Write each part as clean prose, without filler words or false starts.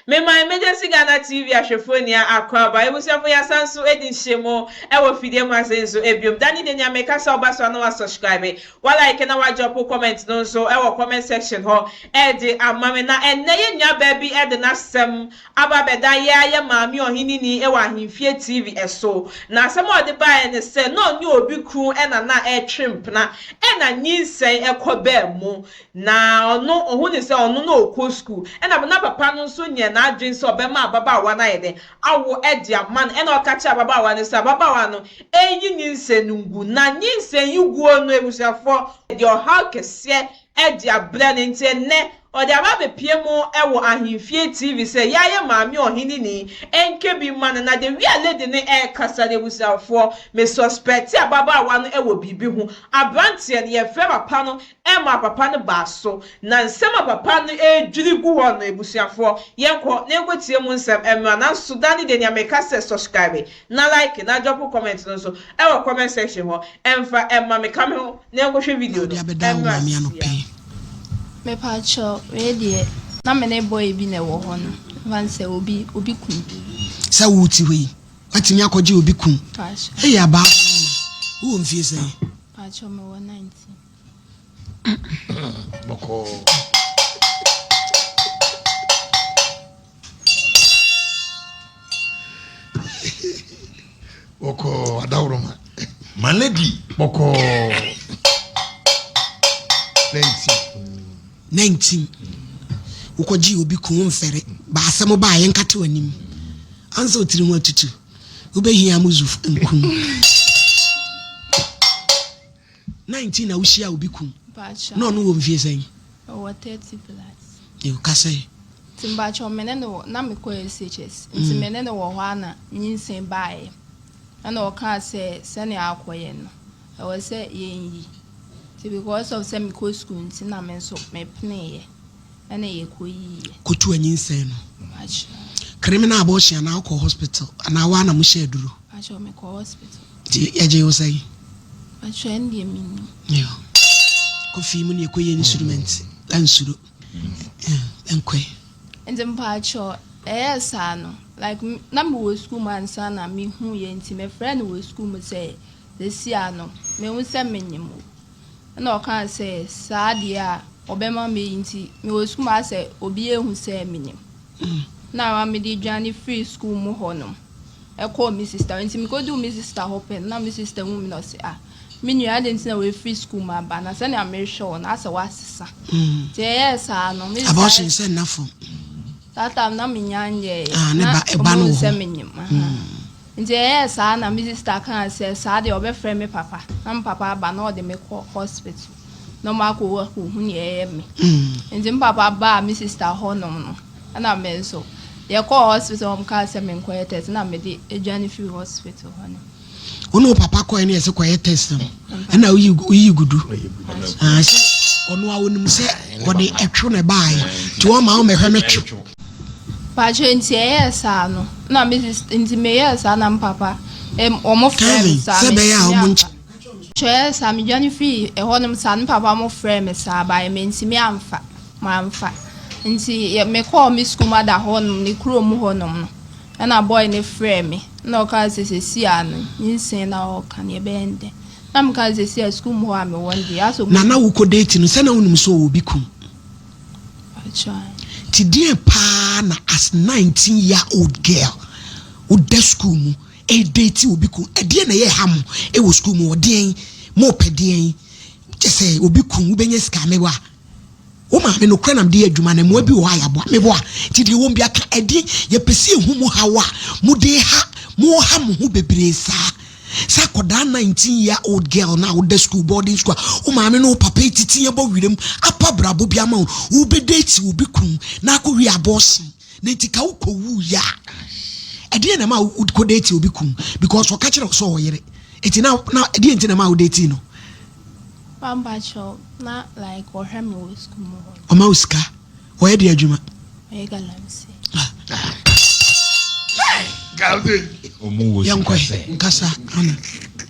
Mema Emergency Ghana TV ahwɛfoɔ nyinaa akwaaba. Abusuafoɔ yɛasan nso adi nhyiamu wɔ fidie mu ase nso biom. Da ne da nyinaa meka sɛ woba so a na wa subscribe, wa like na wa drop comment no nso wɔ comment section hɔ de ama me. Na ɛnnɛ yɛn nuabaa bi de n'asɛm aba abɛda yɛn ara yɛn maame ɔheneni wɔ Ahemfie TV so. Na asɛm a ɔde baeɛ ne sɛ na ɔne obi kunu na na ɛretwe mpena ɛna nyinsɛn kɔ baa mu. Na ɔno, ɔhu no sɛ ɔno na ɔkɔ sukuu, ɛna na papa no nso nyɛɛ n'adwene sɛ ɔbɛma ababaawa no ayɛ dɛn, awo de ama no, ɛna ɔka kyerɛɛ ababaawa no sɛ ababaawa no nyi nyinsɛn no ngu, na nyinsɛn yi guo no, abusuafoɔ, de ɔhaw kɛseɛ de abrɛ no, nti ɛnnɛ ɔde aba abɛpue mu wɔ Ahemfie TV sɛ yɛayɛ maame ɔheneni nka bi mma no, na the way a lady no rekasa no, abusuafoɔ, me suspect ababaawa no wɔ biribi ho, aberanteɛ no, yɛfrɛ papa no Ɛmaa papa no baa so. Na nsɛm a papa no redwiri gu hɔ no, abusuafoɔ, yɛnkɔ na yɛnkɔtie mu nsɛm mmra. Nanso da no deɛ nea meka sɛ subscribe na like na drop comment no nso wɔ comment section hɔ mfa mma me. Ka me ho na yɛnkɔhwɛ Na video wode no abɛdan wo mmra maame sia. anɔpa yi. Mepakyɛw, wei deɛ na me ne boy bi na ɛwɔ hɔ no, mfa no sɛ obi obi kunu. Sɛ wote hɔ yi, woatumi akɔgye obi kunu. Pakyɛw. Ei abaa mma, wowɔ mfie sɛn? Pakyɛw, mewɔ 19. Bɔkɔɔ. Bɔkɔɔ adaworoma. My lady. Bɔkɔɔ. 19. 19. Wokɔgye obi kun wo mfɛre. Baasɛm baa yɛnkate w'anim. Ansa otiri ho atutu. Wobɛhia mo zu nkum. 19 na wohyiaa obi kun na ɔno wɔ mfie sɛn? Ɔwɔ 30 plus. Yo, ka sɛ. Nti mpakyɛw me ne no wɔ, na mekɔ SHS, nti me ne no wɔ hɔ a na nyinsɛn baeɛ. Ɛna ɔkaa sɛ sɛnea akɔyɛ no, ɛwɔ sɛ yɛnyi. Nti because of sɛ mekɔ school nti na me nso mepeneeɛ. Ɛna yɛkɔyiiɛ. Kɔtu anyinsɛn no. Mpakyɛw. Criminal abortion anaa wokɔ hospital anaa woa na mohyɛ aduro? Mpakyɛw mekɔ hospital. Nti yɛgyee wo sɛn? Mpakyɛw ɛno deɛ mennim. Yo. Kɔ fie mu ne yɛkɔyɛ instrument. Ansuro. Ɛnkɔe. Nti mpakyɛw ɛyɛɛ saa no like na mewɔ school mu ansa na mehuiɛ nti mefrɛɛ no wɔ school mu sɛ seesei a no mehu sɛ menyem o. Ɛna ɔkaa sɛ saa deɛ a ɔbɛma meyi nti mewɔ sukuu mu asɛ obi ahu sɛ menim. Na ama mede dwane firii sukuu mu hɔ nom ɛkɔɔ me sista hɔ. Nti mekɔduu me sista hɔ pɛ no na me sista hu me na ɔse ah me nua adɛn nti na wafiri sukuu mu aba na sɛnea merehwɛ wo no asɛ woasesa. Nti ɛyɛɛ saa no me sista Abortion sɛ nna fam. That time na menya nyɛɛ Ah, ne na ba ɛba no ɔmo hu wɔ sɛ hɔ. menyim aha. Nti ɛyɛɛ saa na me sister kaa sɛ saa deɛ ɔbɛfrɛ me papa na me papa aba na ɔde me kɔ hospital na ɔmo akɔ akɔhu nea ɛyɛ me. Nti me papa baa me sister hɔ nom no ɛna me nso yɛkɔɔ hospital ɔmo kaa sɛ menkɔyɛ test na mede dwane firi hospital hɔ nom. Wo ne wo papa kɔɛ ne yɛsɛ kɔyɛ test no ɛna woyi woyi gudu ah, sɛ ɔno a onim sɛ ɔde ɛtwo na ɛbaeɛ nti wɔma wo mɛhwɛ me two. Pakyɛ nti ɛyɛɛ saa no na me sis nti meyɛɛ saa na me papa em wɔn frɛɛ me Kelvin saa sɛ ɛbɛyɛ a mentumi wɔn amfa. nkyɛ. Pakyɛ ɛyɛɛ saa medwane firii ɛhɔ nom saa no me papa mo frɛɛ me saa baeɛ mentumi amfa mamfa nti yɛ mekɔɔ me sukuu mada hɔ nom ne kuro mu hɔ nom no ɛna boy no frɛɛ me na ɔkaa sɛ sɛsi a no nyinsɛn na ɔɔka no yɛbɛyɛ no dɛn na mekaa sɛ sɛsi a sukuu mu hɔ a mewɔ no deɛ asɛ ɔmo Na na wokɔ date no sɛ na wonim sɛ ɔwɔ obi kun. Nti deɛn paa na as 19 year old girl woda school mu ɛredate obi kun ɛdeɛn na ɛyɛ ɛha mo ɛwɔ school mu hɔ deɛn mopɛ deɛn kyɛ sɛ obi kun wobɛnya sika meboa wo maame nokorɛ na mede yɛ adwuma na mmoa bi wɔ hɔ a yɛaboa meboa nti deɛ wɔm bi aka ɛdeɛn yɛpɛ sɛ yɛhu mo haw a mode ha mo ha mo ho bebree saa Sɛ akwadaa 19 year old girl no a woda school, boarding school a wo maame ne wo papa etiti yɛbɔ werɛm apa brabɔ bi ama wo, wo bɛ date obi kunu na akɔ wie abortion na nti ka wo kɔ wu ya. Ɛdeɛn na ɛma wo kɔ date obi kunu because ɔka kyerɛ wo sɛ ɔwɔ yere. Eti na na ɛdeɛn nti na ɛma wo date no? Pampa kyɛw na like ɔhwɛ me wɔ school mu hɔ. Ɔma wo sika. Ɔyɛ deɛ adwuma. Ɔyɛ galamsey. Yɛnkɔ nkasa ana.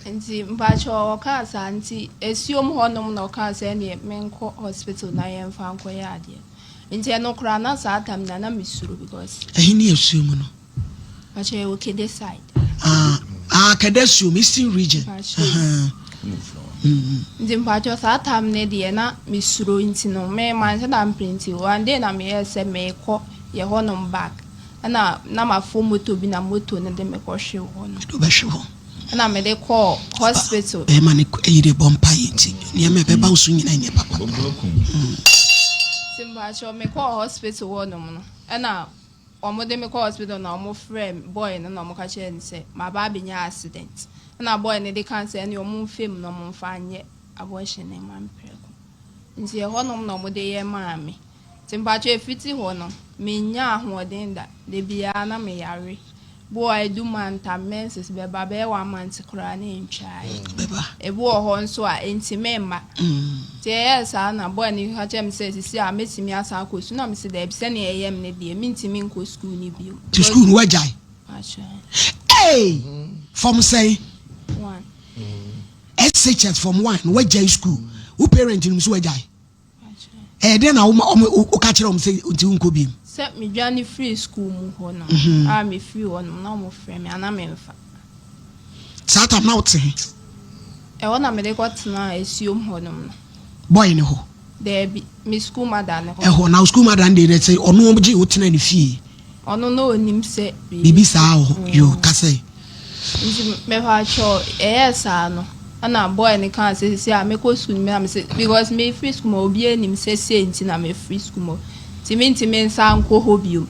Nti mpakyɛ ɔkaa saa nti esuom hɔ nom na ɔkaa sɛ ɛneɛ menkɔ hospital na yɛnfa nkɔyɛ adeɛ. Nti ɛno koraa na saa tam na na mesuro because. Ɛhe ne asuo mu no? Pakyɛ, yɛwɔ Kede side. Ah, ah, Kede asuo mu, Eastern Region. Pakyɛ. Nti mpakyɛ, saa tam ne deɛ na mesuro, nti no me manhyɛ da mpere. Nti one day na meyɛɛ sɛ meekɔ yɛ hɔnom back, ɛna na mafo moto bi na moto no de me kɔhwe hɔ no. De wobɛhwe hɔ. Ɛna mede kɔɔ hospital. Bɛrima ne ɛyi de bɔ mpa yi, nti nneɛma ɛbɛba wo so nyinaa nyɛ papa. Nti mpakyɛ, mekɔɔ hospital hɔnom no, ɛna wɔn de me kɔɔ hospital na wɔn frɛ boy no na wɔn ka kyerɛ no sɛ maba abɛnya accident, ɛna boy no de ka sɛ ɛne wɔn mfam na wɔn mfa nyɛ abortion ne ma mprɛko. Nti ɛhɔnom na wɔn de yɛ maa me. Nti mpakyɛ, efiti hɔ no menya ahoɔden da de biara na meyare bo a edu month a menses bɛba bɛyɛ one month koraa ne ntwae. Bɛba. Ebi wɔ hɔ nso a ntumi mma. Nti ɛyɛ saa na boy no ka kyerɛ me sɛ sisi a mɛtumi asan akɔ sukuu, na me sɛ daabi, sɛnea ɛyɛ me no deɛ, mentumi nkɔ sukuu no bio. Nti sukuu no woagyae? Pakyɛ. Hey, form sɛn? One. SHS form one no woagyae sukuu? Wo parent no so woagyae? Pakyɛ. Ɛyɛ dɛn na woma ɔmo woka kyerɛ ɔmo sɛ nti wonkɔ biom? Sɛ medwane firi sukuu mu hɔ no a, mefiri hɔ nom na ɔmo frɛ me ana memfa. Saa tam na wote he? Ɛhɔ na mede kɔtena asuom hɔ nom no. Boy ne hɔ? Daabi, me sukuu mada ne hɔ. Ɛhɔ na wo sukuu mada no deɛ sɛ ɔno gye wo tena ne fie? Ɔno na onim sɛ biribi saa wɔ hɔ yo kasɛ. Nti mepatwɛ, ɛyɛɛ saa no, ɛna boy no kaa sɛ sisi a mekɔ sukuu no, me na me sɛ because mefiri sukuu mu a, obiara nim sɛ sei nti na mefiri sukuu mu, nti mentumi nsa nkɔ hɔ bio.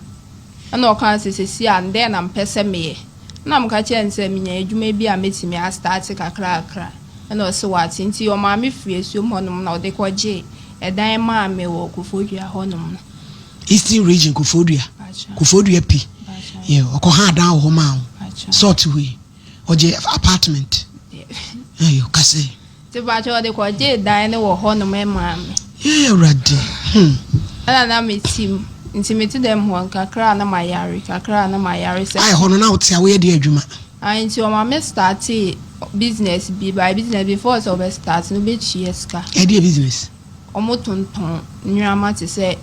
Ɛna ɔkaa sɛ sisi a dɛn na mpɛ sɛ meyɛ, ɛna meka kyerɛ no sɛ menya adwuma bi a mɛtumi astart kakrakra, ɛna ɔsɛ wate. Nti ɔmaa me firi asuom hɔnom na ɔde kɔgye ɛdan maa me wɔ Koforidua hɔnom no. Eastern Region, Koforidua? Pakyɛ. Koforidua pi? Pakyɛ. Yɛ ɔkɔ ha adan wɔ hɔ maa wo? Pakyɛ. Sɛ ɔte hɔ yi ɔgye apartment ɛyɛ kasɛ? Nti pakyɛ, ɔde kɔgye dan no wɔ hɔnom maa me. Yɛ Awurade. Ɛna na mete mu, nti mete dɛm hɔ kakra a na mayare, kakra a na mayare sɛ. Ayɛ hɔ no na wote a woyɛ deɛ adwuma? Ah, nti ɔma me starte business bi, by business before sɛ ɔbɛ start no, wobɛtua sika. Ɛdeɛ business? Ɔmo tontɔn nneɛma te sɛ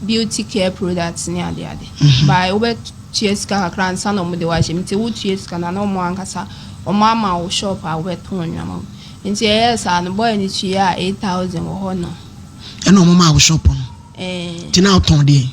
beauty care products ne adeade. By wobɛtua sika kakra ansa na ɔmo de wahyɛ mu, nti wotua sika na ɔmo ankasa ɔmo ama wo shop a wobɛtɔn nneɛma mu. Nti ɛyɛɛ saa no, boy no tua 8,000 wɔ hɔ no. Ɛna ɔmo maa wo shop no? Ɛɛ. Nti na wotɔn deɛ?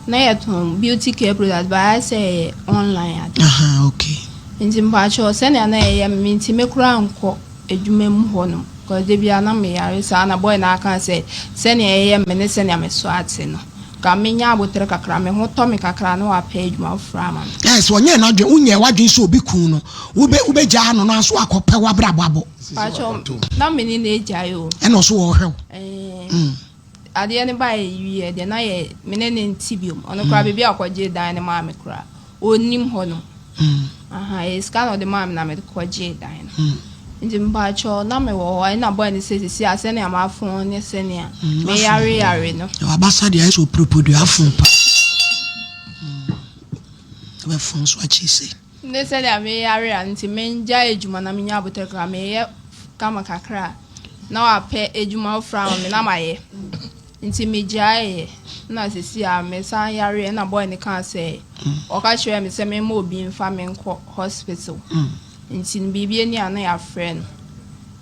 Na yɛtɔn beauty care products, but ayɛ sɛ ɛyɛ online ade. Aha, okay. Nti mpakyɛw, sɛnea na ɛyɛ me, ntumi koraa nkɔ adwuma mu hɔ nom because de bia na meyare saa, na boy na aka sɛ sɛnea ɛyɛ me ne sɛnea meso ate no, ka menya abotere kakra, me ho tɔ me kakra na wapɛ adwuma foforɔ ama me. Ɛɛ, sɛ ɔnyɛ n'adwene, wonyɛ w'adwene sɛ obi kun no, wobɛ wobɛgyaa no na nso akɔpɛ w'abrabɔ abɔ? Mpakyɛw, na me ne no agyae o. Ɛna ɔso wɔhwɛ wo? Ɛɛ. Adeɛ no baeɛ wieɛ deɛ, na yɛ me ne ne nte biom. Ɔno koraa, baabi a ɔkɔgye dan no maa me koraa, ɔnnim hɔ nom. Aha, ɛyɛ sika na ɔde maa me na mede kɔgyee dan no. Nti mpakyɛw, na mewɔ hɔ, ɛna boy no sɛ sisi a sɛnea mafon ne sɛnea meyare yare no. Wabasa deɛ, ayɛ sɛ opuropodua afon pa wobɛfon so akyi sɛ. Ne sɛnea meyare a, nti mengyae adwuma na menya abotare kakra, meyɛ kama kakra a, na wapɛ adwuma foforɔ ama me na mayɛ. Nti megyaeɛ, na sisi a mesan yareɛ, na boy no kaa sɛ ɔka kyerɛɛ me sɛ memma obi mfa me nkɔ hospital. Nti no biribi ani a na yɛafrɛ no.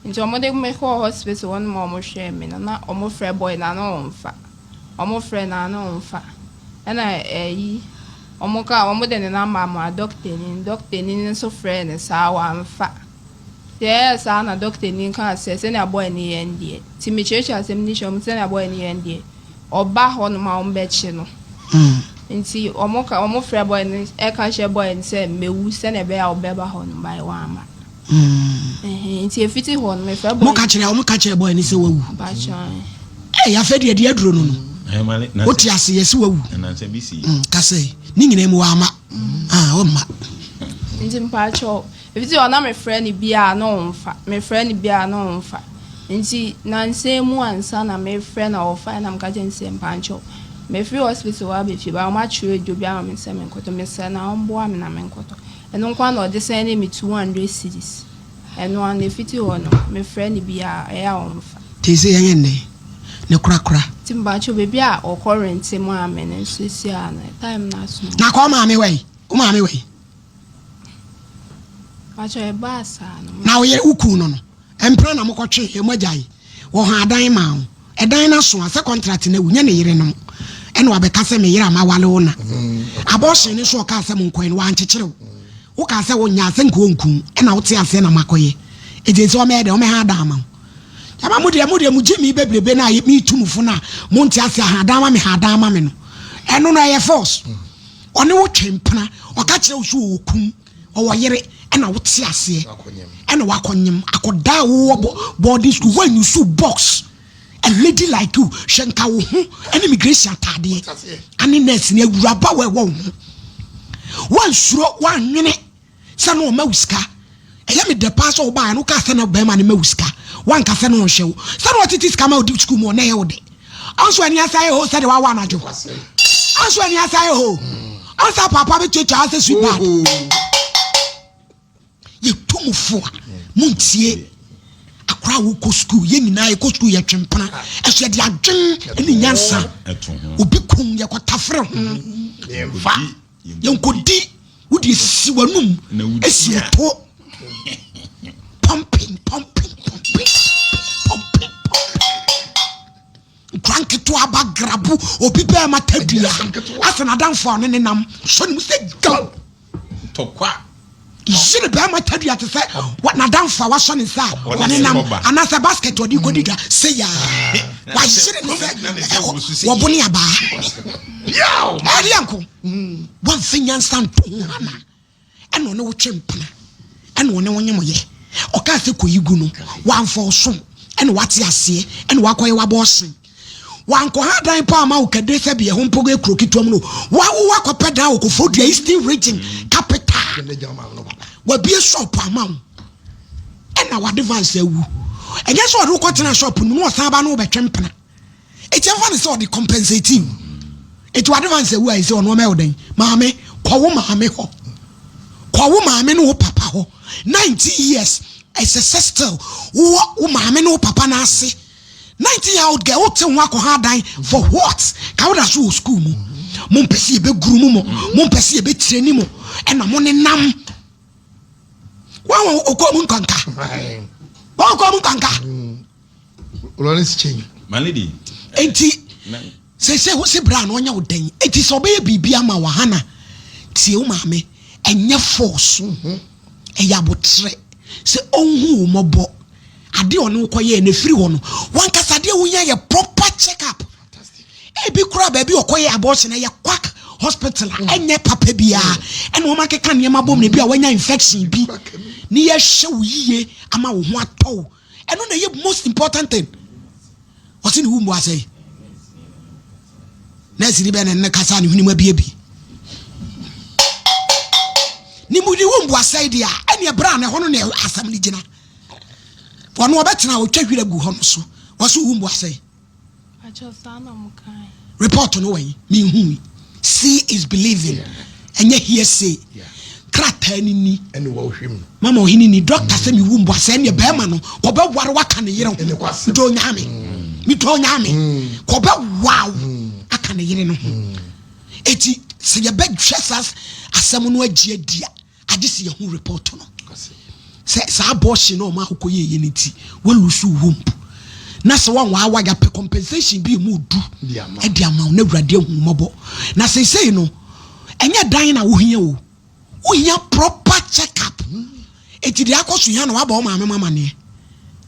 Nti ɔmode me kɔɔ hospital hɔ no ma ɔmo hwɛɛ me no, na ɔmo frɛ boy no a na ɔmfa. Ɔmo frɛ no a na ɔmfa. Ɛna ɛyi ɔmo ka ɔmo de ne number ma dɔktani no, dɔktani no nso frɛɛ no saa, wamfa. Nti ɛyɛɛ saa na dɔktani kaa sɛ sɛnea boy no yɛ no deɛ, nti mekyerɛkyerɛ asɛm no kyerɛ ɔmo, sɛnea boy no yɛ no deɛ, ɔba hɔnom a ɔmo bɛkye no. Nti ɔmo ka ɔmo frɛ boy no ɛka kyerɛ boy no sɛ mewu sɛnea ɛbɛyɛ a ɔbɛba hɔnom, but wamma. Ɛhɛn, nti efiti hɔ no mefrɛ boy. Mo ka kyerɛ ɔmo ka kyerɛ boy no sɛ wawu? Mpakyɛ. Ɛy, afɛ deɛ deɛ aduro no, wote ase yɛ sɛ wawu kasɛ ne nyinaa mu wamma. Ah, ɔmma. Nti mpakyɛw, efiti hɔ na mefrɛ no biara na ɔmfa, mefrɛ no biara na ɔmfa. Nti nansa mu ansa na mefrɛ na ɔfa, na meka kyerɛ no sɛ mpakyɛw, mefiri hospital hɔ aba fie ba, ɔmo atwerɛ aduro bi ama me sɛ menkɔtɔ, mesrɛ na ɔmboa me na menkɔtɔ. Ɛno nko ara na ɔde sɛn ne me 200 cedis. Ɛno ara na efiti hɔ no, mefrɛ no biara ɛyɛ a ɔmfa. Te sɛ yɛnyɛ nnɛ ne korakora. Nti mpakyɛw baabi a ɔkɔ rente maa me no seesei a no time no aso. Na kɔ maame wɔ yi? Wo maame wɔ yi? Mpakyɛw ɛbaa saa no. Na wo yere wo kun no no mpena na mokɔ twe yɛ mo agyae wɔ hɔn adan maa wo ɛdan no aso a sɛ contract no awu nyɛ ne yere nom ɛna wabɛka sɛ me yere a mawale wo na abortion no nso ɔkaa sɛ monkɔyɛ no wankyekyere wo wo kaa sɛ wo nyɛ a sɛ nka ɔnku wo ɛna wote aseɛ na makɔyɛ ɛti ɛsɛ ɔmɛyɛ dɛ ɔmɛha adan ama wo Gyama mo deɛ mo deɛ mo gyimi bebrebe no a metu mo fo no a monte ase a hadan ma me hadan ma me no ɛno no ɛyɛ force ɔne wo twe mpena ɔka kyerɛ wo so ɔwɔ kun ɔwɔ yere ɛna wote aseɛ ɛna wakɔnyem akɔdaa wowɔ boarding school woanyusu box a lady like you hwɛ nka wo ho ɛne immigration ataadeɛ ane nurse ne awuraba wɔ ɛwɔ wo ho wansuro wanwene sɛ na ɔma wo sika. Ɛyɛ me dɛ paa sɛ wobaeɛ no wokaa sɛ na bɛrima no ma wo sika. Woanka sɛ na ɔnhwɛ wo. Sɛ na ɔtete sika ma wo di sukuu mu ɔ na ɛyɛ wo dɛ. Ɔnso ani asa ayɛ hoo sɛdeɛ wawo anadwo. Ɔnso ani asa ayɛ hoo. Ɔnsa paapa bɛtuatua ha sɛ sweet bag. Yɛtu mo fo a montie. Akora a wokɔ sukuu yɛn nyinaa yɛkɔ sukuu yɛtwe mpena. Ɛso yɛde adwen ne nyansa. Obi kum yɛkɔtafere ho. Yɛnkɔdi. Wo deɛ si w'anum si wo to pumping pumping pumping pumping pumping nkura nketewa aba grabu obi bɛrima tadua asɛ n'adamfo a ɔne ne nam sɔ ne mu sɛ gaw tɔkwa yere bɛrima tadua te sɛ n'adamfo a wasɔ ne nsa a ɔne nam anaasɛ basket ɔde kɔdi dwa sɛ yaa wayere ne sɛ wɔbo ne abaa ɛdeɛ nko Wamfa nyansa anto ho hana ɛna ɔne wo twe mpena ɛna ɔne wo nyem yɛ. Ɔkaa sɛ kɔyi gu no, wamfa ɔsom ɛna wate aseɛ ɛna wakɔyɛ w'abɔɔsen. Wankɔha dan mpo amma wo kɛde sɛ bi ɛho mpo yɛ kuro ketewa mu no, wawo wakɔpɛ dan wɔ Koforidua Eastern Region capital. Wabie shop ama wo ɛna w'advance awu. Ɛnyɛ sɛ ɔde wo kɔtena shop no mu na ɔsan ba na wobɛtwe mpena. Eti ɛmfa ne sɛ ɔde compensate wo. Eti w'advance awu a ɛsɛ ɔno ɔmɛyɛ wo dɛn? Maame, kɔ wo maame hɔ. Kɔ wo maame ne wo papa hɔ. 19 years, ɛsɛ sɛ still wowɔ wo maame ne wo papa no ase. 19 year old girl, wote ho akɔha adan for what? Ka woda so wɔ school mu. Mompɛ sɛ yɛbɛguru mu mo, mompɛ sɛ yɛbɛtirani mo, ɛna mo nenam. Wɔn okɔ mu nkanka. Wɔn okɔ mu nkanka. Lawrence Chain. My lady. Enti sese wo se bra na ɔnyɛ wo dɛn? Enti sɛ ɔbɛyɛ biribi ama wo Hana tie wo maame ɛnyɛ force mhm. ɛyɛ abotrɛ sɛ ɔnhu wo mmɔbɔ adeɛ ɔne wo kɔyɛɛ na ɛfiri hɔ no wankasa adeɛ wonya yɛ proper check up ebi koraa baabi ɔkɔyɛ abortion ɛyɛ quack hospital a mm. ɛnyɛ papa biara mm. ɛna wɔn akeka nneɛma bom na ebi a wɔanya infection bi ne yɛhyɛ wo yie ama wo ho atɔ wo Ɛno na ɛyɛ most important thing. Ɔse ne wombu asɛe. Nurse ni bɛn na ne kasa ne hwene mu abiebie. Ne mu ne wombu asɛe deɛ a ɛne ɛberɛ a na ɛhɔ no na asɛm no gyina. Ɔno ɔbɛtena a ɔtwa hwira gu hɔ no so. Ɔse wombu asɛe. Report no wɔ yi menhui. See is believing ɛnyɛ hearsay. Krataa ni ni. Mama ɔhene ni doctor sɛ mewu mbo asɛ ɛneɛ bɛrima no kɔbɛware waka ne yere ho. Medɔ onyame. Medɔ onyame. Kɔbɛwaw aka ne yere no ho. Eti sɛ yɛbɛhwɛ saa asɛm no agye adi a agye sɛ yɛhu report no sɛ saa abortion na ɔma akokɔ yɛ yɛ no nti walusu womb na sɛ wɔn waawa yɛapɛ compensation bi emu du ɛde ama wo na awurade ahu mmɔbɔ na seesei no ɛnyɛ dan na wohia o wohia proper check up eti deɛ akɔ so hia na wabɔ wo maame ma amaneɛ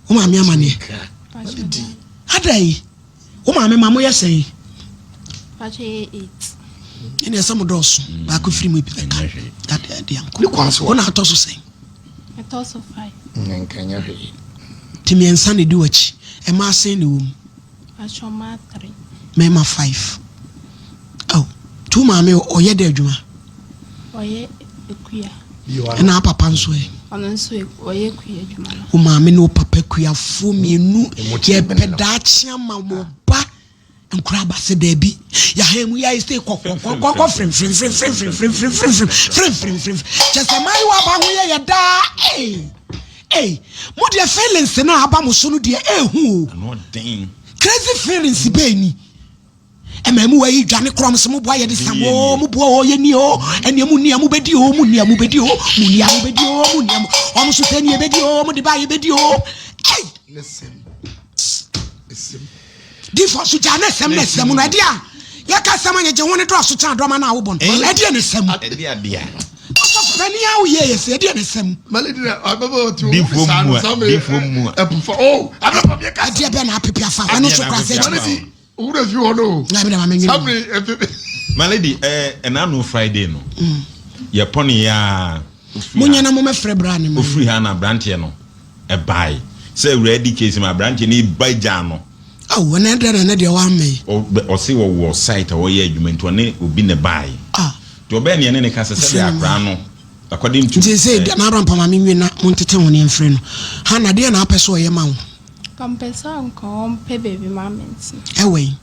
wo maame amaneɛ adɛn Wo maame ma moyɛ sɛn? Pakyɛ yɛ 8. Ɛne ɛsɛ mo dɔɔso baako firi mu ebi bɛka dade ade anko. Wo na atɔ so sɛn? Ɛtɔ so 5. Nka nyɛ hwee. Ti mmiɛnsa na edi w'akyi. Ɛmaa sɛn na ɛwɔ mu? Pakyɛ ɔmaa 3. Mɛɛma 5. Ao, nti wo maame ɔyɛ dɛ adwuma? Ɔyɛ akua. Ɛna wo papa nso ɛ? Ɔno nso ɔyɛ kua adwuma no. Wo maame ne wo papa kuafoɔ mmienu yɛpɛ daakye ama mo ba nkura aba sɛ daabi yɛha mu yɛayɛ sɛ kɔkɔkɔkɔ fremfremfremfremfremfremfremfremfremfrem kyɛ sɛ maayewa aba ho yɛ yɛ daa ee ee mo deɛ feelings no a aba mo so no deɛ ehu o crazy feelings bɛɛ ni. Ɛma mu ayi dwane korɔ mo sɛ mo boa yɛde sam o mo boa o yɛni o ɛneɛ mo nni a mobɛdi o mo nni a mobɛdi o mo nni a mobɛdi o mo nni a mo ɔmo so sɛ ne yɛbɛdi o mo de ba yɛbɛdi o ei difo so gya ne sɛm ne sɛm no ɛde a yɛka sɛm anyegye ho ne dɔɔso kyɛn adɔma no a wobɔ no ɛdeɛ ne sɛm ɛde adeɛ ɔsɔfo panin a woyɛ yɛ sɛ ɛdeɛ ne sɛm ɛdeɛ bɛ na apepe afa ɛno so kora sɛ kyerɛ Owura fi hɔ no. Na mi na ma mi nwene. Sabri My lady, eh, ɛna no Friday no. Yɛ pɔne ya. Mo nyɛ na mo mɛfrɛ bra ne ma. Ofiri ha na abranteɛ no ɛbae. Sɛ awura di case ma abranteɛ no ba gya no. Awo ɛnɛ deɛ na ɛnɛ deɛ wamma yi. Ɔse wɔwɔ site a wɔyɛ adwuma nti ɔne obi na ɛbae. Ah. Nti ɔbɛɛ ne ɛne ne kasa sɛdeɛ akora no according to. Nti sɛ eh, na abrampa ma me nwie na mo ntete ho ne mfrɛ no. Ha na deɛ na apɛ sɛ ɔyɛ ma wo. Nka mepɛ sɛ anka ɔmpɛ baabi ma me ntena. Ɛwɔ yi?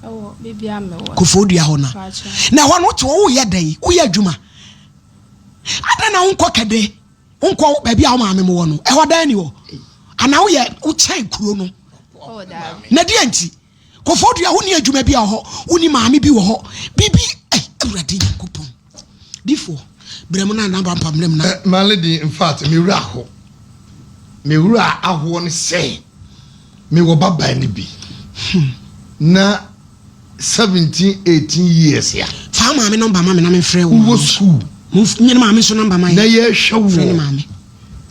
Ɛwɔ baabi a mewɔ. Kofoɔ dua hɔ na. Na ɛhɔ no wote hɔ woyɛ dɛn? Woyɛ adwuma? Adɛn na wonkɔ kɛde? Wonkɔ baabi a wo maame mo wɔ no? Ɛhɔ dan ni hɔ? Anaa woyɛ wokyɛn kuro no? Oh, daabi. Na deɛ nti? Kofoɔ dua wonni adwuma bi a wɔ hɔ, wonni maame bi wɔ hɔ, biribi, ei, Awurade Nyankopɔn. Difoɔ, brɛ mu na na ba mpa mmerɛ mu na. Eh, my lady, in fact, me wura aho. Me wura ahoɔ ne sɛ, me wɔ babaa no bi. Na 17, 18 years ya. Fa wo maame nɔmba ma me na me mfrɛ wo maame. Wowɔ school. Mo nye ne maame nso nɔmba ma yɛ. Na yɛhwɛ wo. Frɛ ne maame.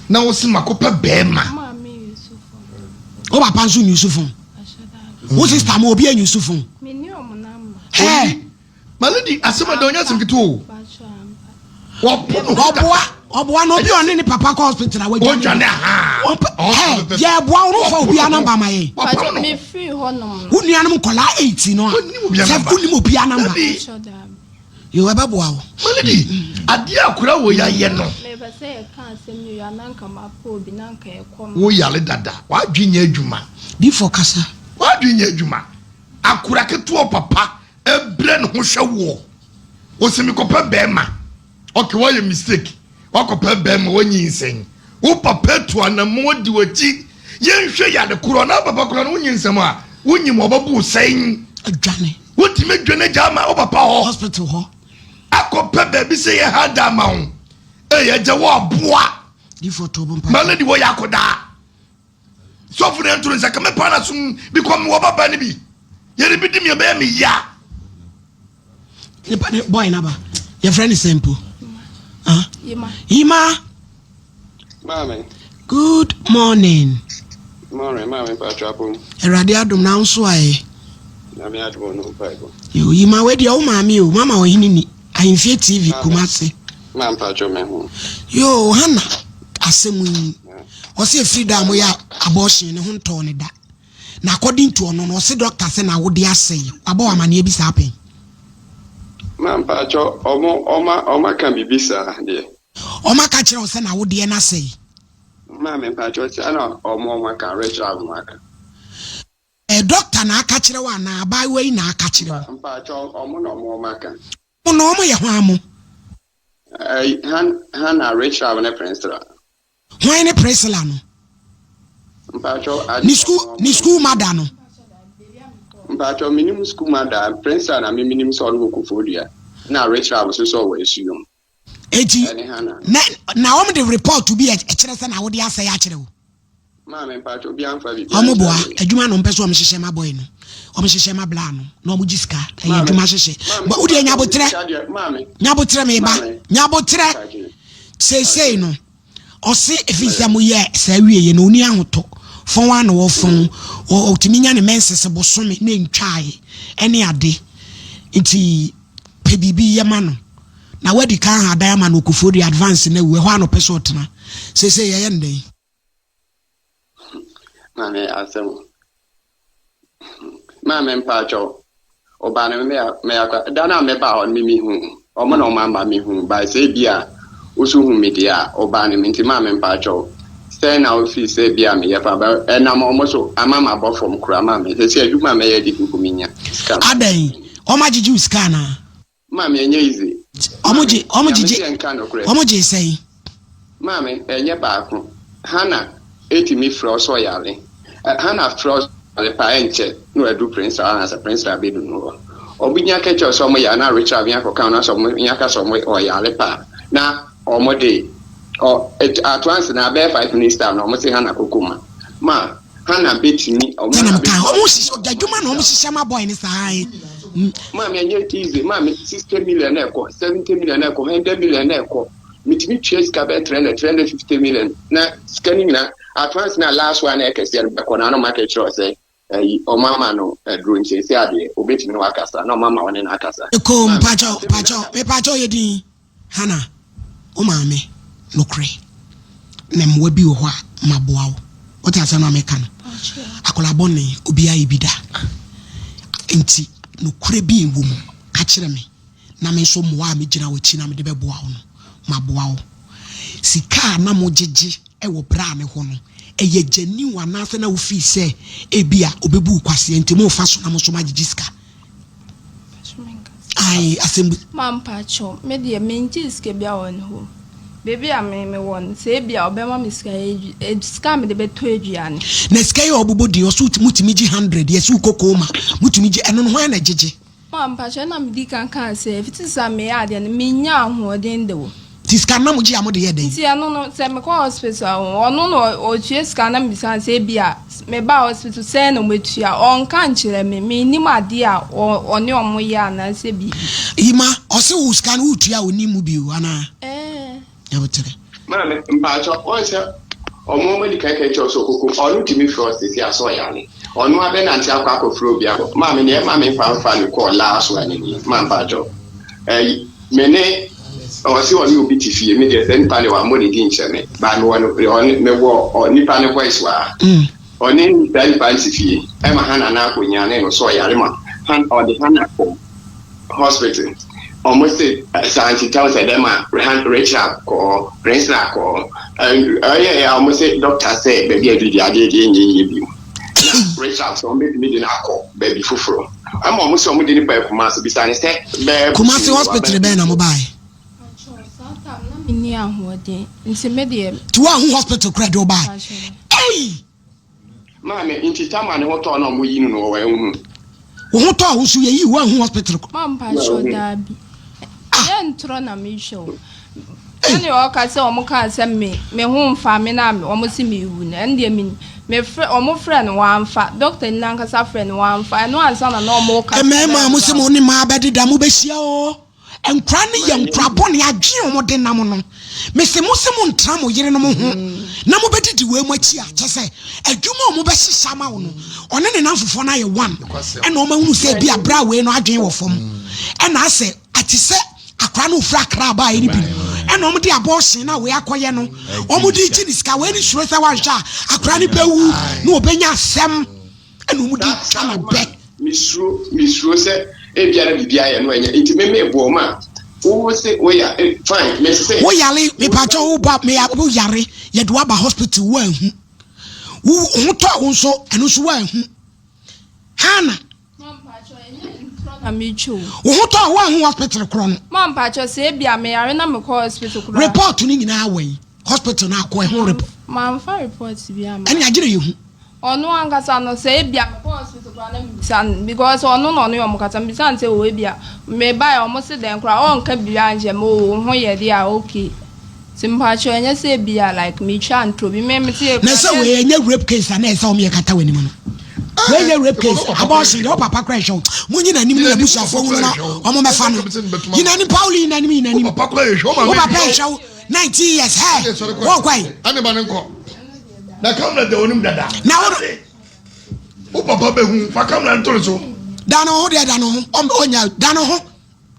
Na wo se makɔpɛ bɛɛma. Maame use phone. Wo papa nso nyusu phone. Wo sister mo obi anyusu phone. Me ni ɔmo namba. Hɛɛ. My lady, asɛm a da ɔnyɛ asɛm ketewa o. Wɔpo no ho Ɔboa, ɔboa no obi a ɔne ne papa kɔ hospital a wadwane. Ɔdwane ahaa. Ɔmpɛ, hɛ, yɛboa wo no fa obiara namba ma yɛn. Wɔpam no. Me firi hɔ nom no. Wo nuanom nkɔlaa 8 no a, sɛ wonim obiara namba. Yo, ɛbɛboa wo. My lady, adeɛ akora wɔ yɛayɛ no. Mepɛ sɛ yɛka asɛm no wie a na nka mapɛ obi na nka yɛkɔ ma. Wo yare dada, w'adwene nyɛ adwuma. Difo kasa. W'adwene nyɛ adwuma. Akora ketewa papa ɛbrɛ ne ho hwɛ woɔ wose mekɔpɛ bɛɛma ok woayɛ mistake woakɔpɛ bɛɛma woanyinsɛn wo papa atu anamɔ adi w'akyi yɛnhwɛ yɛ ade korɔ na papa korɔ no wonyinsɛm a wonyim ɔbɛbo wo sɛn adwane wotumi dwane gya ama wo papa hɔ hospital hɔ akɔpɛ baabi sɛ yɛ ha da ama wo ɛyɛ agya wɔ aboa ma lady wɔ yɛ akɔdaa Sɔfo no ntoro nsa ka me paa na som bi kɔ me wɔ baba no bi. Yɛde bi di me ɛbɛyɛ me ya. Nipa ne boy naba. Yɛfrɛ ne sɛn mpo? Ah. Yima. Yima. Maame. Good morning. Morning, maame mpatsɔ abom. Awurade adom na nso ayɛ. Nyame adom no mpaebɔ. Yo, Yima wei deɛ wo maame o, mama ɔhene ni. Ahemfie TV Kumasi. Ma mpatsɔ me ho. Yo, Hannah asɛm yi. Ɔse ɛfiri da a moyɛ abortion ne ho ntɔɔ no da. Na according to ɔno no ɔse doctor sɛ n'awode asɛe. Wabɔ wo amaneɛ bi saa pɛn? Ma mpatsɔ ɔmo ɔma ɔmo aka biribi saa deɛ. Ɔmo aka kyerɛ wo sɛ n'awodeɛ no asɛe? Maame mpatsɔ saa na ɔmo ɔmo aka Rachel ɔmo aka. Ɛyɛ doctor na aka kyerɛ wo anaa abaayewa yi na aka kyerɛ wo? Mpatsɔ ɔmo na ɔmo ɔmo aka. Ɔmo na ɔmo yɛ hwan mo? Ɛɛ Han Hannah Rachel ne Priscilla. Hwan ne Priscilla no? Mpatsɔ ade. Ne school ne school mother no. Mpatsɔ menim school mother Priscilla na me menim sɛ ɔno wɔ Koforidua na Rachel nso sɛ ɔwɔ Asuom. Eti Ɛne Hannah. na na wɔn de report bi a ɛkyerɛ sɛ na wode asɛe akyerɛ wo. Maame mpatsɔ obiara nfa biribi Wɔn boa ankyerɛ me. adwuma na wɔn pɛ sɛ wɔn hyehyɛ ma boy no wɔn hyehyɛ ma bla no na wɔn gye sika ɛyɛ Maame adwuma hyehyɛ maame bɔ wodeɛ mpatsɔ nyabotrɛ sika deɛ maame nyabotrɛ meba maame nyabotrɛ mpatsɔ seesei mpatsɔ. no ɔse efi sɛ mo yɛ saa wie yɛ no oni ahotɔ fɔn a na wɔfɔn ɔtumi nya ne menses bosome na ntwae ɛne ade nti pɛ biribi yɛ ma no na wadi kan ha adan ama no okufuo de advance na awu ɛhɔ a na ɔpɛ sɛ ɔtena seesei yɛyɛ no dɛn. Maame asɛm o. Maame mpakyɛw. Ɔbaa no me me akwa da no a mebaa hɔ no me mehu ɔmo na ɔmo ama me hu by sɛ ebi a woso hu me deɛ a ɔbaa no me nti maame mpakyɛw sɛn na ofi sɛ ebi a meyɛ fa ba ɛnam ɔmo so ama mabɔ fam koraa maame sɛ sɛ adwuma a mɛyɛ de mpo menya sika. Adɛn ɔmo agyegye wo sika anaa? Maame ɛnyɛ easy. Ɔmo gye ɔmo gyegye ɔmo gye sɛn? Maame ɛnyɛ baako. Hannah etumi frɛ wo sɛ ɔyare. Hannah frɛ wo sɛ ɔyare paa ɛnkyɛ na wadu Prince anaasɛ Prince abedu no hɔ. Ɔmo nya ka kyerɛ sɛ ɔmo yare na Rachel nya kɔka na sɛ ɔmo nya ka sɛ ɔmo ɔyare pa na ɔmo de ɔ at once na abɛyɛ 5 minutes time na ɔmo se Hana koko ma ma Hana betumi ɔmo Sɛnɛ Hana meka betumi. Ɔmo hyehyɛ ɔgya adwuma na ɔmo hyehyɛ ma boy ne saa yi. Maame, ɛnyɛ easy, maame. 60 million na ɛkɔ, 70 million na ɛkɔ, 100 million na ɛkɔ. Mitumi tua sika bɛyɛ 300, 350 million na sika no nyinaa at once na last one na ɛkɛseɛ no bɛkɔ na ɔmo aka kyerɛ sɛ ɛyi ɔmo ama no ɛduro nkyɛnse adeɛ obetumi no wakasa na ɔmo ama ɔne no akasa. Eko mpakyɛw, mpakyɛw, mepakyɛw, yɛ din Hana wo maame nokorɛ na mmoa bi wɔ hɔ a maboa wo. Wote asɛm no a meka no, akwadaa bɔne obiara yɛ bi da, nti nokorɛ bi wɔ mu, ka kyerɛ me na me nso mmoa a megyina w'akyi na mede bɛboa wo no maboa wo. Sika a na mogyegye wɔ berɛ a ne hɔ no, ɛyɛ genuine anaasɛ na wofii sɛ ebi a obɛbu wo kwaseɛ nti mofa so na mo nso moagyegye sika? Ai, asɛm bi. Ma mpakyɛw, me deɛ mengye sika bi a wɔ ne hɔ. Beebi a me mewɔ no, sɛ ebi a ɔbɛma me sika sika a mede bɛtɔ aduane. Na sika yi a ɔbobɔ din ɔso mutumi gye 100, yɛsɛ wo kokoo ma mutumi gye ɛno no, hwan na gyegye? Ma mpakyɛw, na medi kan kaa sɛ fiti sɛ meyɛ adeɛ no, menya ahoɔden de wɔ. Nti sika no na mogye a mode yɛ dɛn? Nti ɛno no, sɛ mekɔ hospital a, ɔno na ɔtua sika na mebisa no sɛ ebi a meba hospital sɛn na ɔmatua, ɔnka nkyerɛ me. Mennim adeɛ a ɔne ɔmo yɛ anaasɛ biribi. Yima ɔse wo sika no wotua a ɔnim mu bio anaa? Ɛɛ. Nyabotere. Maame, mpakyɛw, wɔn sɛ ɔmo adi kan kan kyerɛ sɛ ɔkoko ɔno tumi frɛ ɔsisi asɔ ɔyare, ɔno abɛnante akɔfrɛ obi akɔ. Maame, nea ɛma me nfa nfa no kɔɔ last one ni. Ma mpakyɛw, ɛyi me ne ɔsi ɔne obi te fie. Me deɛ, sɛ nipa ne wa mo ne di nkyɛn me ba me wɔ no, ɔne me wɔ ɔ nipa ne voice wa ɔne saa nipa ne te fie, ɛma Hana na akɔnya ne no so ɔyare ma han ɔde Hana kɔ hospital. Ɔmo se saa nti tɛw sɛ dɛm a han Rachel kɔɔ, Prince kɔɔ, ɛyɛ a ɔmo se doctor sɛ baabi a didi adeɛ deɛ nyɛ yie bi na Rachel sɛ ɔmo betumi de no akɔ baabi foforɔ, ɛma ɔmo sɛ ɔmo de ne ba Kumase bisa ne sɛ bɛɛ. Kumase hospital bɛn na mobae? Mpakyɛw, saa time na menni ahoɔden nti me deɛ. Nti woahu hospital kora de wobae? Ei! Maame, nti tama ne ho tɔɔ na ɔmo yi no wɔ ɛho. Wo ho tɔɔ wo so yɛyi, woahu hospital? Ma mpakyɛw, daabi, ɛyɛ ntorɔ na mehwɛ o. Sɛnea ɔka sɛ ɔmo kaa sɛ me ho mfa me na ɔmo se mewu no, ɛno deɛ me mefrɛ ɔmo frɛ no wɔamfa, doctor ni nankasa frɛ no wɔamfa. Ɛno ansa na ɔmo ka. Mmarima a mo sɛ mo ne mmaa bɛdeda, mobɛhyia o. Nkora no yɛ nkora bɔne adwene a wɔde nam no. Mese mo sɛ montra mo yerenom ho na mobɛdidi wei mo akyi a, kyɛ sɛ adwuma a wɔbɛhyehyɛ ama wo no, ɔne ne namfofoɔ no ayɛ one, ɛna ɔma hunu sɛ bi a berɛ a wei no adwene wɔ fam, ɛna asɛ ate sɛ akora no ofiri akra abaeɛ no bi no, ɛna wɔde abortion na wei akɔyɛ no, wɔde gye ne sika. Wei ne suro sɛ wanhwɛ a akora no bɛwu na wɔbɛnya asɛm, ɛna wɔde twa no bɛ. Mesuro sɛ ebia na biribi ayɛ no ɛnyɛ nti me meboɔ ma wo se woya fine, mese sɛ. Woyare, mepakyɛ wo ba me, wo yare, yɛde wo aba hospital, woanhu wo ho tɔ wo nso, ɛno nso woanhu Hana. Ma mpakyɛw, ɛnyɛ ntorɔ na metwa o. Wo ho tɔ woanhu hospital korɔ no. Ma mpakyɛw, sɛ ebi a meyare na mekɔ hospital koraa. Report no nyinaa wɔ yi, hospital no akɔ ɛho report? Mamfa report bi ama. Ɛne agyere yɛ hu. Ɔno ankasa no, sɛ ebi a mekɔ hospital koraa na mebisa no, because ɔno na ɔno yɛ ɔmo kasa, mebisa no sɛ o, ebi a mebaeɛ ɔmo se dɛn koraa, ɔnka biribi ankyerɛ me. O, wo ho yɛ deɛ a, okay. Nti mpakyɛw, ɛnyɛ sɛ ebi a like metwa ntorɔ bi, me mete. Na sɛ wei ɛnyɛ rape case a, na ɛsɛ wɔn yɛ kata w'anim no. Wei nyɛ rape case, abortion deɛ, wo papa kora ɛhwɛ wo. Mo nyi n'anim ne abusuafoɔ hunu na wɔn mɛfa no. Yi n'anim, Pauli, yi n'anim, yi n'anim. Wo papa kora ɛhwɛ wo. Wo papa ɛhwɛ wo, 19 years hɛ wɔn kɔ yi. Ɛne ba ne nkɔ na kamera da onim dada. Na wo wo papa bɛhu, fa kamera nto ne so. Da ne ho deɛ, da ne ho, ɔnya da ne ho,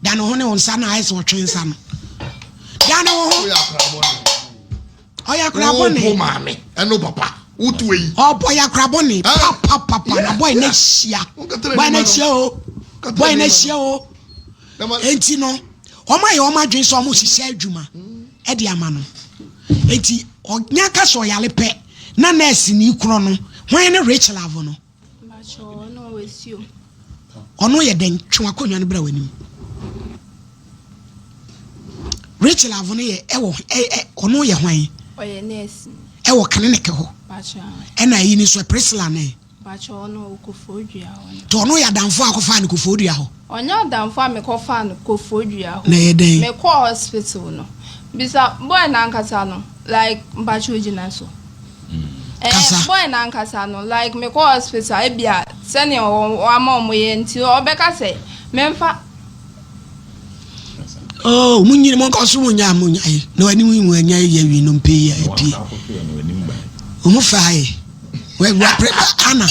da ne ho ne wo nsa na ayɛ sɛ ɔtwe nsa no. Da ne ho. Ɔyɛ akora bɔne. Wo maame ɛne papa wotu eyi. Ɔbɔ yɛ akora bɔne papapapa na bɔyɛ n'ahyia, bɔyɛ n'ahyia o, bɔyɛ n'ahyia o. Enti no wɔn ayɛ wɔn adwene sɛ wɔn hyehyɛ adwuma ɛde ama no, eti ɔnya ka sɛ ɔyare pɛ na nurse ni korɔ no, hwan ne Rachel avo no? Ɔno yɛ dɛn? Twe akonnwa no bra w'anim. Rachel avo no yɛ ɛwɔ ɛ ɛ ɔno yɛ hwan? Ɔyɛ nurse. Ɛwɔ clinic hɔ. Ɛna ɛyi ni nso Priscilla ne. Mpakyɛw ɔno ɔwɔ Koforidua hɔ no. Nti ɔno yɛ adamfo a akɔfaa no Koforidua hɔ? Ɔnyɛ adamfo a mekɔfaa no Koforidua hɔ. Na ɛyɛ dɛn? Mekɔɔ hospital no, bisa boy no ankasa no like mpakyɛw gyina so. Kasa. Ɛɛ boy no ankasa no like mekɔɔ hospital a ebia sɛnea wama wɔn yɛ nti ɔbɛka sɛ memfa. Oh, mo nyini mo nkɔ so mo nya mo nya yi na wani mu anya yɛ wi no mpe yi apie. Mo fa yi. Wɛ wɛ pre ana.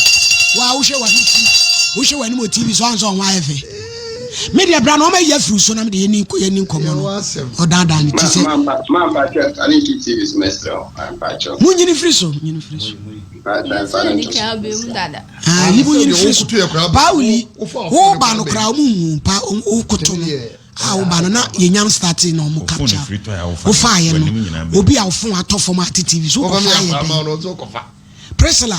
Wa wo hwɛ wani ti. Wo hwɛ wani mo TV so anso ho ayɛ fɛ. Me deɛ bra na ɔma yi afiri so na me de yɛ ni yɛ ni nkɔmɔ no. Ɔdandan ne ti sɛ. Ma ma ma ma kyɛ ane ti TV so mesrɛ wo. Mo nyini firi so, nyini firi so. Ah, ni mo nyini firi so. Pauli, wo ba no kra mo hu pa wo koto no. Ah, wo ba no na yenyam start na mo capture. Wo fa ye no. Obi a wo phone atɔ fam ate TV so wo fa ye den. Priscilla,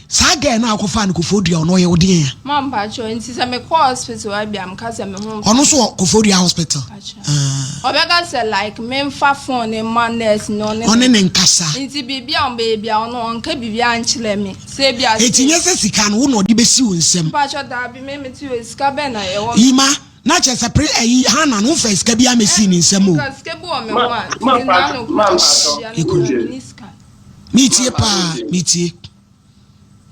saa girl no a wokɔfaa no Koforidua ɔno ɔyɛ wo deɛn a? Ma mpakyɛw nti sɛ mekɔ hospital a ebia meka sɛ me ho. Ɔno nso wɔ Koforidua hospital. Ɔbɛka sɛ like memfa phone no mma nurse no ɔne. Ɔne ne nkasa. Nti biribi a ɔbɛyɛ biara ɔno ɔnka biribiara nkyerɛ me sɛ ebia. Eti nyɛ sɛ sika no wo na ɔde bɛsi wo nsam. Mpakyɛw daabi me mete hɔ yi sika bɛn na ɛwɔ me. Yima na kyerɛ sɛ pre ɛyi Hannah no womfa sika biara mɛsii ne nsam o. Nka sika bi wɔ me ho a nti naano koraa biribiara no menni sika. Metie paa, metie.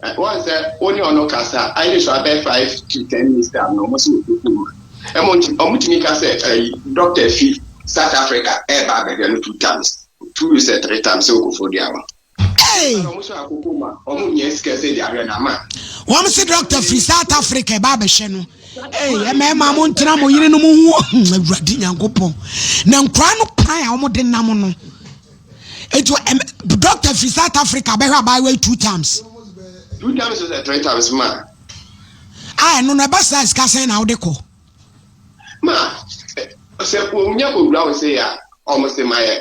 Wɔn sɛ wo ne ɔno kasa ayɛ so abɛ 5 to 10 minutes time na ɔmo sɛ otutu mu ɛmo nti ɔmo tumi ka sɛ ɛyi doctor fi South Africa ɛɛba abɛhwɛ no two times, two sɛ three times sɛ Okofo dua hɔ. Hey! Ɔmo sɛ akoko ma ɔmo nyɛ sika sɛ de ahwɛ na ama. Wɔn sɛ doctor firi South Africa ɛba abɛhwɛ no. Hey, mmarima mo ntena mo yere no mo ho Awurade Nyankopɔn. Na nkura no pan a wɔn de nam no. Etu doctor firi South Africa bɛhwɛ abaayewa yi two times. Two times sɛ three times ma. A ɛno no ɛba saa sika sɛn na wode kɔ? Ma sɛ onya kɔwura wo se a ɔmo se ma yɛ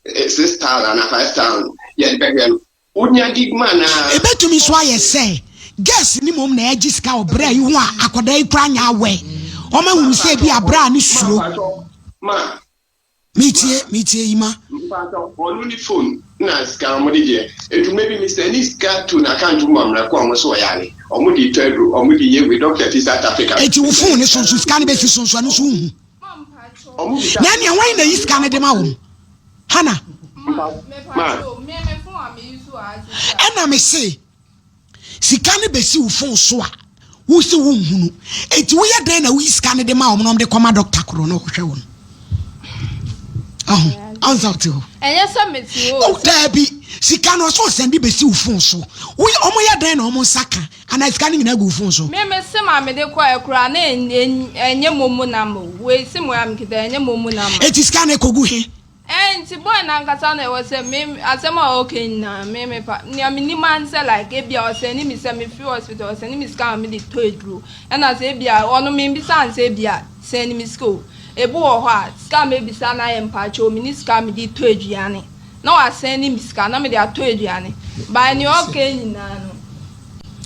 6,000 na 5,000 yɛde bɛhwɛ no wonya di ma na. Ebetumi nso ayɛ sɛ girls ni mom na ɛgye sika wɔ berɛ yi ho a akwadaa yi kora nya awɛ. Wɔn ahunu sɛ ebi abere a ne suro. Ma. Metie, metie yi ma. Mpatsɔ ɔno ne phone na sika ɔmo de deɛ edwuma bi mi sɛ ne sika to n'account mu amuna kɔ ɔmo so ɔyare ɔmo de tɔ aduro ɔmo de yɛ wei doctor fi South Africa. Eti wo phone ne so nso sika ne bɛsi so nso ɛno nso nhu. Na ɛnea wɔn na yi sika ne de ma wɔn. Hana. Ma. Ɛna me se sika ne bɛsi wo phone so a wosi wo nhunu eti woyɛ dɛn na woyi sika ne de ma wɔn na wɔn de kɔma doctor koro na ɔhwɛ wɔn. Ɔho ɔnsa ɔte hɔ. Ɛnyɛ sɛ mete hɔ. Oh daabi sika no ɔsɛ ɔsɛn de bɛsi wo phone so woyɛ ɔmo yɛ dɛn na ɔmo nsa ka anaa sika no nyinaa gu wo phone so. Me me sim a mede kɔɛ koraa na ɛnyɛ momo number o wei sim wei a mekita ɛnyɛ momo number. Eti sika no ekogu he? Ɛɛ nti boy nankasa na ɛwɔ sɛ me asɛm a ɔka nyinaa me me pa nea menim ara ne sɛ like ebia ɔsɛne me sɛ mefiri hospital ɔsɛne me sika ma mede tɔ aduro ɛna sɛ ebia ɔno membisa no sɛ ebia sɛne me sika o ebi wɔ hɔ a sika a mebisa no ayɛ mpakyɛw menni sika a mede tɔ aduane na wasɛne me sika na mede atɔ aduane but nea ɔka nyinaa no.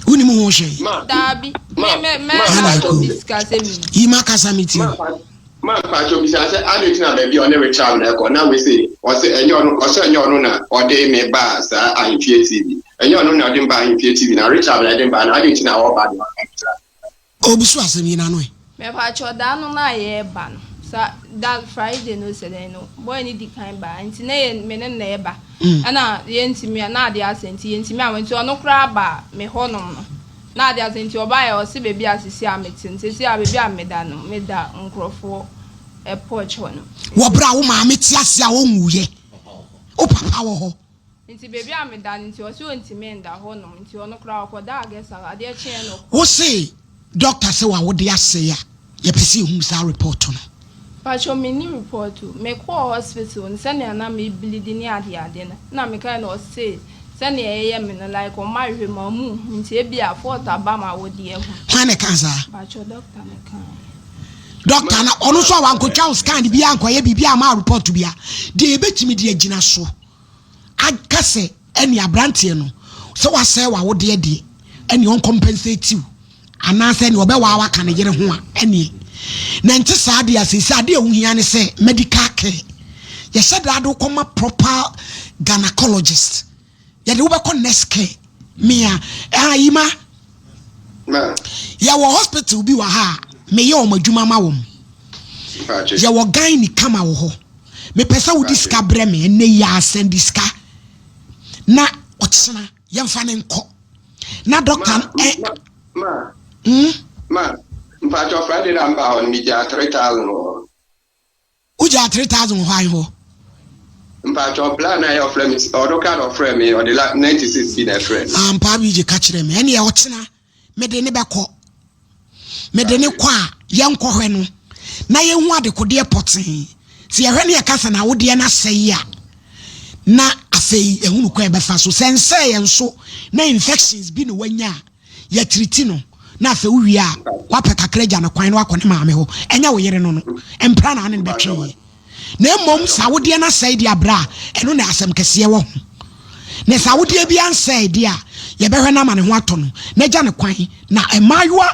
Wonim ho hwee. Daabi me me mɛma obi sika sɛ mi. Yi ma kasa me tie. Ma mpakyɛw bisa sɛ ade nti na baabi a ɔne Richard na ɛkɔ na wei ɔsɛ ɛnyɛ ɔno ɔsɛ ɛnyɛ ɔno na ɔde me baa saa Ahemfie TV, ɛnyɛ ɔno na ɔde me baa Ahemfie TV na Richard na ɛde me baa na ade nti na ɔba de ɔka. Obusu asɛm yi n'ano ɛ. Mepakyɛw da no na yɛreba no sa da Friday no sɛ dɛn no boy no di kan baa nti na yɛ me ne no na ɛba ɛna yɛntumi na ade asɛ nti yɛntumi awo nti ɔno koraa baa me hɔnom no na ade asɛ nti ɔbaeɛ ɔse baabi a sisi a mete no sisi a baabi a meda no meda nkurɔfoɔ porch hɔ no. Wɔ berɛ a wo maame te ase a ɔnwuiɛ, wo papa wɔ hɔ. Nti baabi a meda no nti ɔse ɔntumi nda hɔnom nti ɔno koraa ɔkɔdaa guest house adeɛ kyeeɛ na ɔkɔ. Wo se doctor sɛ w'awode asɛe a, yɛpɛ sɛ yɛhu saa report no. Pakyɛw menni report o, mekɔɔ hospital no sɛnea na me bleedi ne adeade no na mekae no ɔse sɛnea ɛyɛ me no like ɔmo ahwehwɛ mu a ɔmo nhu nti ebia fault aba m'awodeɛ ho. Hwan na ɛkaa saa? Pakyɛw doctor na ɛkaeɛ. Doctor na ɔno nso a wankɔtwa wo scan biara ankɔyɛ biribiara amma report biara deɛ yɛbɛtumi de agyina so aka sɛ ɛne aberanteɛ no sɛ wasɛe w'awodeɛ deɛ ɛne ɔncompensate wo anaasɛ ɛne ɔbɛwaa waka ne yere ho a ɛneɛ na nte saa deɛ a seesei adeɛ a ɛho hia ne sɛ medical care yɛhyɛ daa de wokɔma proper gynecologist yɛde wobɛkɔ nurse care. Mea ɛha Yima. Yɛwɔ hospital bi wɔ ha a meyɛ wɔn adwuma ma wɔn. Yɛwɔ gyne kama wɔ hɔ. Mepɛ sɛ wode sika brɛ me ɛnnɛ yi ara sɛnde sika na ɔkyena yɛmfa no nkɔ na dɔkta no ɛ. Ma, ma, ma, mpakyɛ Friday na mba hɔ no megyaa 3000 wɔ hɔ. Wogyaa 3000 wɔ hwan hɔ? Mpakyɛ bla na ɛyɛ ɔfrɛ me ɔno kra na ɔfrɛ me ɔde la 96 bi na ɛfrɛ me. Ampa Wigye ka kyerɛ me ɛneɛ ɔkyena mede ne bɛkɔ. Mede no kɔ a, yɛnkɔhwɛ no na yɛnhu adekodeɛ pɔtee. Sɛ yɛhwɛ na yɛka sɛ n'awodeɛ no asɛe a, na afei yɛhunu kwan a yɛbɛfa so. Sɛ ɛnsɛeɛ nso na infections bi na wanya a, yɛatiriti no na afei wowie a, woapɛ kakra agya no kwan na wakɔ ne maame hɔ. Ɛnyɛ wo yere no no, mpra na ane no bɛtweeɛ. Na mmom sɛ awodeɛ no asɛe deɛ a berɛ a, ɛno na asɛm kɛseɛ wɔ ho. Na sɛ awodeɛ bi ansɛe deɛ a, yɛbɛhwɛ no ama ne ho atɔ no, na agya no kwan. Na mmaayewa,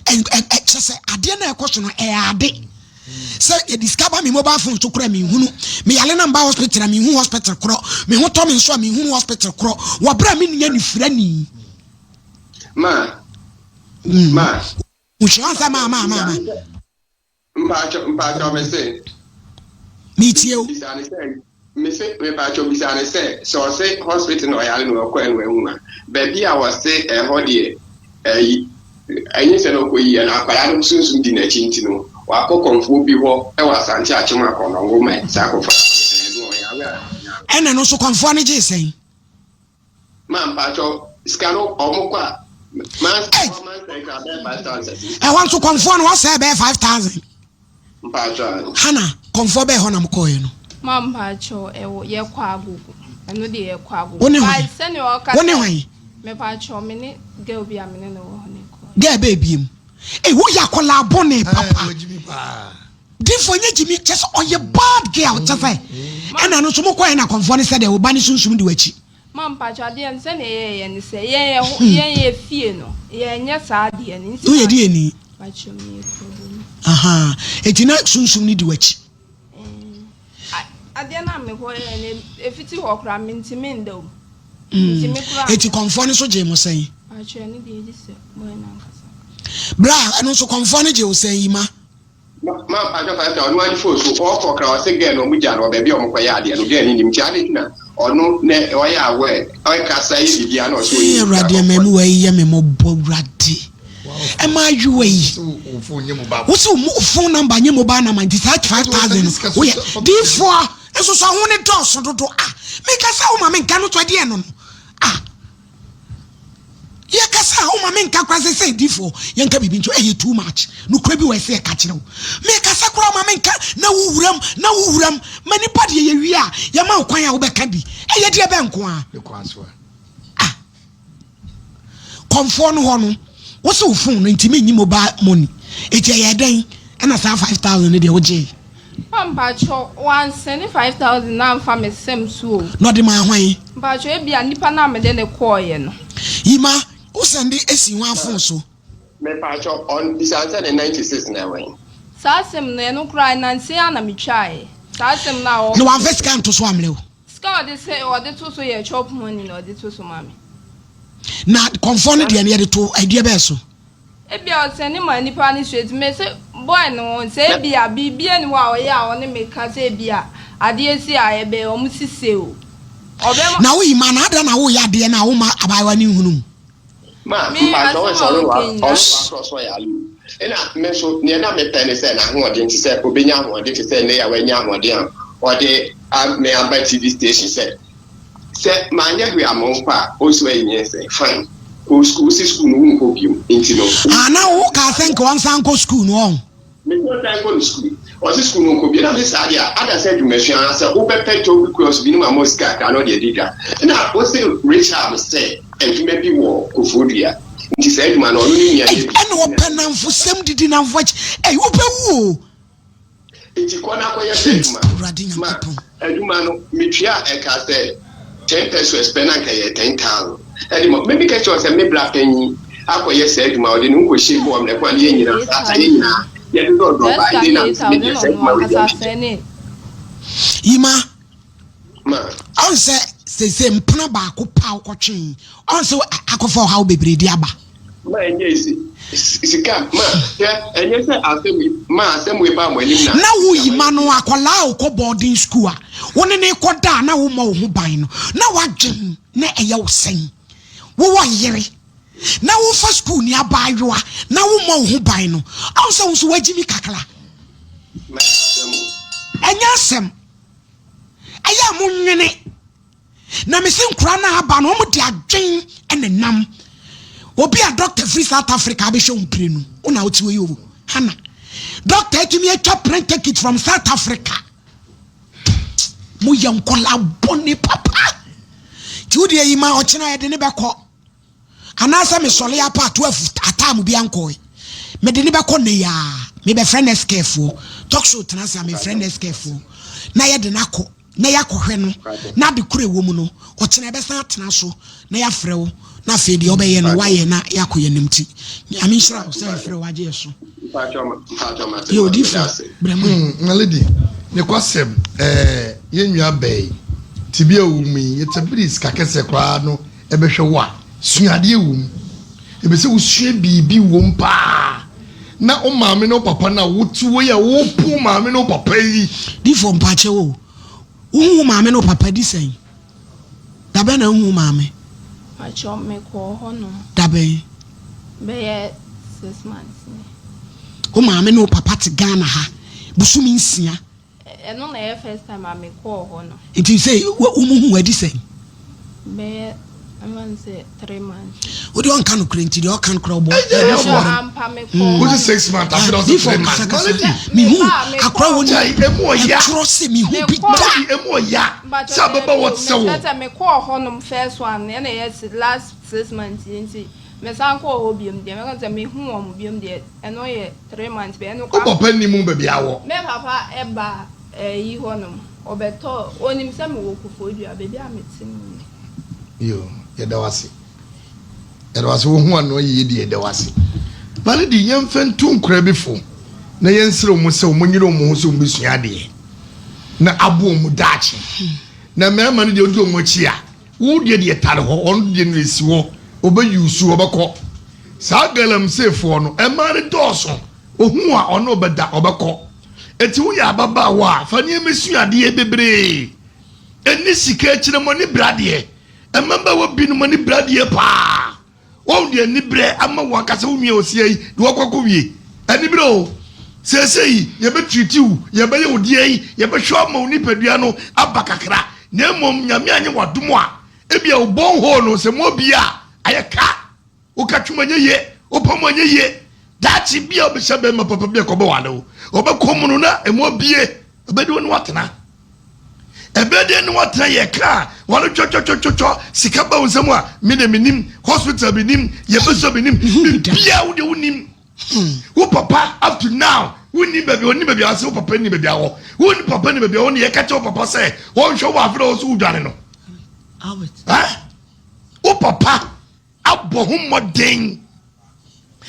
kyerɛ sɛ adeɛ no a ɛkɔ so no, ɛyɛ ade. Sɛ yɛde sika ba me mobile phone so koraa menhunu. Meyale na mba hospital a menhu hospital korɔ. Me ho tɔ me nso a menhunu hospital korɔ. Wɔ berɛ a menni anifirani. Ma. Ma. Wohyira nsa ma ma ma ma. Mpakyɛw mpakyɛw mese. Metie o. Bisa ne sɛ mese mepakyɛw bisa ne sɛ sɛ ɔse hospital na ɔyare na ɔkɔɛ na wahu a baabi a ɔse ɛhɔ deɛ ɛyi ɛnye sɛ na ɔkɔ yi ɛna akwadaa no sunsum di n'akyi nti no wakɔ kɔnfoɔ bi hɔ ɛwɔ Asante Akyem Akɔnɔngo ma saa kɔnfoɔ ɛno ɔyare a. Ɛna no nso kɔnfoɔ no gyee sɛn? Ma mpakyɛw sika no ɔmo kɔ a man man sɛ kra bɛyɛ 5000. Ɛhɔ nso kɔnfoɔ no wasɛe bɛyɛ 5000. Mpakyɛw. Hana kɔnfoɔ bɛyɛ hɔ na mo kɔɔɛ no. Ma mpakyɛw ɛwɔ yɛ kɔ agogo ɛno deɛ yɛ kɔ agogo. Wo ne hwan? Wo ne hwan? Mepakyɛw me ne girl bi a me ne no wɔ hɔ ne kɔɔ. Girl bɛɛ biem. Ei wo yɛ akɔlaa bɔne papa. Difo nyɛ gyimi kyɛ sɛ ɔyɛ bad girl kyɛ sɛ ɛna no nso mo kɔɛ na kɔnfoɔ no sɛ deɛ wo ba ne sunsum di w'akyi. Ma mpakyɛw adeɛ no sɛdeɛ yɛyɛ ne sɛ yɛn yɛ yɛn yɛ fie no yɛn nyɛ saa adeɛ no nti. Woyɛ deɛ ni. Mpakyɛw mi yɛ kuroboni. Ahaa eti na sunsum no di w'akyi. Adeɛ no a mekɔ yɛ no efiti hɔ koraa me ntumi nda o. Ntumi koraa. Eti kɔnfoɔ no nso gyee mo sɛn. Mpakyɛw ɛno deɛ gye sɛ boy no ankasa. Bra ɛno nso kɔnfoɔ no gyee wo sɛn yi ma. Ma mpakyɛw fa sɛ ɔno ara ne phone so ɔkɔ kra ɔse girl no ɔmo gya no wɔ baabi a ɔmo kɔ yɛ adeɛ no girl no nim nti adɛn nti na ɔno nɛ ɔyɛ aware ɔkasa yɛ biribiara na ɔse Ee ɔnim Awurade ɛma mu wei yɛ me mɔbɔ Awurade ɛma ayewa yi wose wo phone number nye mobile number nti saa 5000 no woyɛ diifoɔ nso sɛ ho ne dɔɔso dodo ah meka sɛ woma menka no so ɛdeɛ no no ah Yɛkasa a woma menka koraa sɛ sɛ difoɔ yɛnka biribi nso ɛyɛ too much. Nokorɛ bi wɔ ɛsɛ yɛka kyerɛ wo. Mekasa koraa woma menka na wo wuram na wo wuram ma nipa deɛ yɛwie a yɛma wo kwan a wobɛka bi. Ɛyɛ deɛ bɛn nko ara? Ah. Kɔmfoɔ no hɔ no wo se wo phone no nti menyi mobile money. Eti ɛyɛ dɛn ɛna saa 5000 no deɛ wogyee? Pa mpakyɛw wansɛne 5000 no amfa me sim so o. Na ɔde maa hwan? Mpakyɛw ebia nipa no a mede no kɔɔeɛ no. Yima, wo sɛnde esi hwan phone so? Mepakyɛw ɔn bisa no sɛ ne 96 no ɛwɛn? Saa sim no ɛno koraa nansa yi ara na metwaaɛ. Saa sim no a ɔka. Na wamfa sika anto so ammrɛ wo? Sika a ɔde sɛ ɔde to so yɛ chop money na ɔde to so ma me. Na kɔmfoɔ no deɛ no yɛde to ɛdeɛ bɛɛ so? Ebia ɔsɛne ma nipa no straight me se boy no sɛ ebia biribi ni hɔ a ɔyɛ a ɔne me ka sɛ ebia adeɛ si a yɛbɛ ɔmo si se o ɔbɛma. Na woyi ma no adɛn na woyɛ adeɛ no a womma abaayewa no nhunu mu. Ma Me mpakyɛ asɛm ɔn a sɛ ɔno woka wa nyinaa. ɔno wakorɔ so ɔyare o ɛna me nso neɛ na mepɛ ne sɛ n'ahoɔden te sɛ obenya ahoɔden te sɛ nnɛ yi a wanya ahoɔden a ɔde a me aba TV station sɛ Sɛ manyɛ hwee amma wo mpo a, wo nso ayi nyinsɛn. Fine. Kɔ sukuu. Wose sukuu no wonkɔ bio nti no. Ah na wo kaa sɛ nka ɔnsan nkɔ sukuu no ɔho. Mese ɔnsan nkɔ ne sukuu. Ɔse sukuu no ɔnkɔ bio. Na mese saa deɛ a, ada sɛ adwumasua ara sɛ wobɛpɛ job bi kiosk bi ne ma ma wo sika kakra na ɔde adi dwa. Ɛna wose Rachab sɛ adwuma bi wɔ Koforidua nti saa adwuma no ɔno ne nua Ei yɛ bi. ɛna ɔpɛ namfosɛm didi namfo akyi ei wobɛwu o. Nti kɔ na kɔyɛ saa adwuma no. Awurade Ma Nyankopɔn. adwuma no metua ɛka sɛ ten pesos pɛ na anka ɛyɛ 10,000 ɛde ma me. Meka kyerɛ wo sɛ me bra panyin akɔyɛ saa adwuma ɔde ne ho kɔhyɛ mu wɔ mmerɛ ko a ne yɛn nyinaa saa saa yɛn nyinaa yɛdodɔɔdɔɔ Saa baa sika ɛde no na eight mese me thousand deɛ na saa ɔno adwuma wei deɛ ankasa menyɛ. sɛne. Yima. Ma. Ɔn sɛ seesei mpena baako pɛ a wokɔtwe yi, ɔn sɛ akɔfa ɔhaw bebree de aba. Ma ɛnyɛ esi sika ma hwɛ ɛnyɛ sɛ asɛm yi ma asɛm wei baa mo anim na. Na woyi ma no akwadaa a ɔkɔ boarding school a wo ne no rekɔda a na wommɔ wo ho ban no, na w'adwen na ɛyɛ wo sɛn? Wowɔ yere na wofa sukuuni abaayewa na wommɔ wo ho ban no, ɔn sɛ wo nso woagyimi kakra. Ma ɛnyɛ asɛm o. Ɛnyɛ asɛm. Ɛyɛ a monwene. Na mese nkora no a aba no wɔn de adwen na ɛnam. Obi a doctor firi South Africa abɛhwɛ wo mprenu, wo na wote hɔ yi o, Hannah. Doctor atumi atwa plane ticket from South Africa. Moyɛ nkɔla bɔne papa. Nti wo deɛ yi ma ɔkyena yɛde ne bɛkɔ. Anaasɛ mesɔre apa a 12 atam bi ankɔe. Mede ne bɛkɔ nnɛ yi ara. Mebɛfrɛ nurse care foɔ. Talk show tena ase a mefrɛ nurse care foɔ na yɛde no akɔ na yɛakɔhwɛ no na ade koro ɛwɔ mu no ɔkyena yɛbɛsan atena so na yɛafrɛ wo na afei deɛ wobɛyɛ no woayɛ na yɛakɔ yɛn anim ti. Nyame nhyira wo sɛ yɛfrɛ wo agye yɛ so. Yɛ odiyifoɔ brɛ ma. Hmm, na lady, ne kwasɛm eh, yɛn nua bɛɛ, tibia wɔ mu yi, yɛtɛ sika kɛsɛ koraa no Ɛbɛhwɛ wo a, sua adeɛ wɔ mu. Ɛpɛ sɛ wosua biribi wɔ mu paa. Na wo maame ne wo papa no a wote hɔ yi a wopo wo maame ne wo papa yi. Difoɔ mpakyɛw o, wohu wo maame ne wo papa di sɛn? Dabɛn na wohu wo maame? Mpakyɛw mekɔɔ hɔ nom. Dabɛn? Bɛyɛ 6 months ni. Wo maame ne wo papa te Ghana ha bosome nsia. Ɛno na ɛyɛ first time a me kɔɔ hɔ no. Nti sɛ wo mo hu adi sɛn? Bɛyɛ ɛma no sɛ 3 months. Wo deɛ ɔnka nokorɛ nti deɛ ɔka nokorɛ ɔbɔ. Ɛbɔ ampa me kɔɔ hɔ. Wo se 6 months afei na ɔse 3 months. Kasa kasa me hu akora wɔ ni ɛtwerɛ sɛ me hu bi da. Emu ɔya sɛ abɛba wɔ te sɛ wo. Kyerɛ me kɔɔ hɔ nom first one ɛna ɛyɛ last 6 months nti me san kɔɔ hɔ biom deɛ mɛka sɛ me hu wɔn biom deɛ ɛno yɛ. Wo papa nni mu baabi a wɔ. Me papa ba ɛyi hɔ nom, ɔbɛtɔ, ɔnim sɛ mewɔ Koforidua, baabi a mete no ni. Yoo, yɛda wo ase. Yɛda wo ase, wo ho ano ayiye deɛ, yɛda wo ase. Ma no di, yɛmfa ntu nkoraa bi fo na yɛnsrɛ wɔn sɛ wɔnyere wɔn ho sɛ wɔbɛsua adeɛ na aboa wɔn daakye. Na mmarima no deɛ wodi wɔn akyi a, Wo deɛ deɛ tare hɔ, ɔno deɛ no esi hɔ, ɔbɛ use ɔbɛkɔ. Saa galamsey foɔ no, mmaa no dɔɔso, ohu a ɔne wo bɛda, ɔbɛkɔ. Eti woyɛ ababaawa a, fa nneɛma sua adeɛ bebree. Ɛnni sika akyire, mo ani bere adeɛ. Mmabaawa binom ani bere adeɛ paa. Wɔn de anibrɛ ama wɔn ankasa wo nua osia yi de wɔkɔ akɔ wie. Anibrɛ o. Seesei yɛbɛ treat wo, yɛbɛyɛ wo deɛ yi, yɛbɛhwɛ wo ama wo nipadua no aba kakra. Na mmom Nyame anyɛ w'adom a, ebia wo born hole no sɛ mo abie a, ayɛ ka. Wo ka twom anyɛ yie, wo pam anyɛ yie. Daakye bi a wobɛhyia bɛrima papa bi a kɔbɛwale wo, ɔbɛkɔ mu no na emu abie, ɛbɛde wo ne watena. Ɛbɛyɛ dɛn ne woatena yɛ ka a wɔno twɔtwɔtwɔtwɔ sika ba wo nsam a me de menim hospital menim yɛbɛsɔ menim biribiaa wo de wonim wo papa up to now wonni baabi ɔnni baabi a sɛ wo papa nni baabi a wɔ wonni papa nni baabi a wɔ ne yɛka kyɛ wo papa sɛ wɔnhwɛ wo afei na wɔ so wodwane no wo papa abɔ ho mmɔden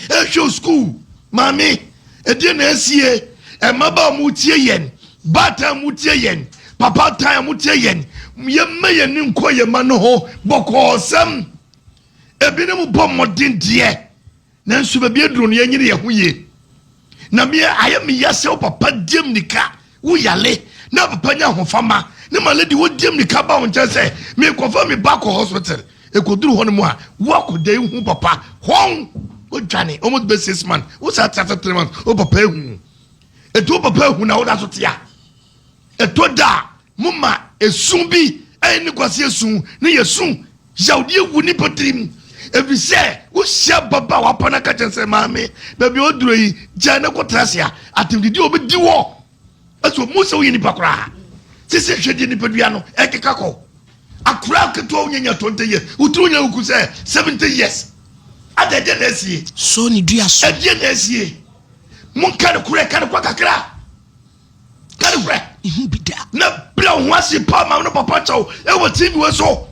ɛhwɛ wo sukuu maame ɛdeɛ na asie mmabaa a wɔtie yɛn baatan a wɔtie yɛn papa tan a wɔtie yɛn yɛmma yɛn ni nkɔ yɛn ma no ho bɔkɔɔsɛm ebinom bɔ mmɔden deɛ Nanso baabi aduru no yɛnyere yɛn ho yie. Na me ayɛ me ya sɛ wo papa di mmirika wo yale na papa nya ahofama ne ma lady wo di mmirika ba wo nkyɛn sɛ mekɔfa me ba kɔ hospital ɛkɔduru hɔ no mu a wo akɔda ehu papa hɔn wodwane almost bɛ 6 months wo saa te ase 3 months wo papa ehu ɛti wo papa ehu na woda so tea ɛtɔ da a Momma esu bi a ɛnni kwasi esu ne yɛ su yawdeɛ wu nipa tirim, ɛfiri sɛ wohyia ababaa wapa no aka kyɛn sɛ maame baabi a ɔduro yi gyae no kɔtra ase a atɛmdidi a ɔbɛdi wɔ ɛsɛ ɔmu sɛ woyɛ nipa koraa sisi hwɛ deɛ nipadua no ɛkeka kɔ akora ketewa wonya nya 20 years wotiri wonya woku sɛ 70 years ada ɛdeɛ na asie so ne dua so ɛdeɛ na asie monka no korɛ ka no kɔ kakra Ka no korɛ. Mehu bi da. Na brɛ wo ho ase pa ma no papa kyɛw ɛwɔ TV wei so.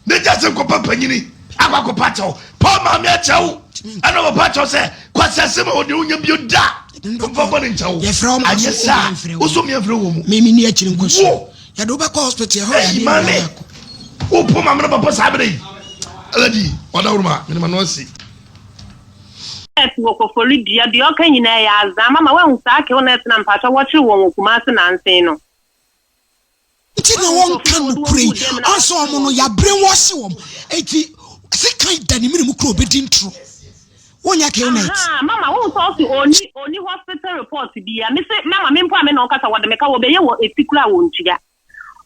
Ne gya sɛ nkɔpa panyini akɔ akɔpa kyɛw. Pa maame akyɛw. Ɛna papa kyɛw sɛ kwasi asɛm a ɔde wonya bio da. Mfa bɔ ne nkyɛw. Yɛfrɛ wo ma Anyɛ so saa obi mfrɛ wo so meɛmfrɛ wɔ mu. Me me ni akyiri nkɔ so. Wo. Yɛde wo bɛkɔ hospital ɛhɔ Hey, yadeɛ maame, nyinaa kɔ. wopo maame no papa saa berɛ yi. Aladi, ɔdawuruma, mene ma no asi. Nurse wɔ Koforidua, deɛ ɔka nyinaa ɛyɛ azaa. Mama woahu saa kill nurse no a mpakyɛw wɔkyere wɔn wɔ Kumasi nansen no. Nti na wɔnka nokorɛ yi ɔnsɛ wɔn no ya brainwash wɔn eti sekan da ne mene mu kura obedi ntoro wonyɛ kill net. Ahaa mama wohu sɛ ɔse ɔnni ɔnni hospital report bia mese mama me mpo a me na ɔkasa wɔde me ka wɔbɛyɛ wɔ eti koraa wɔntua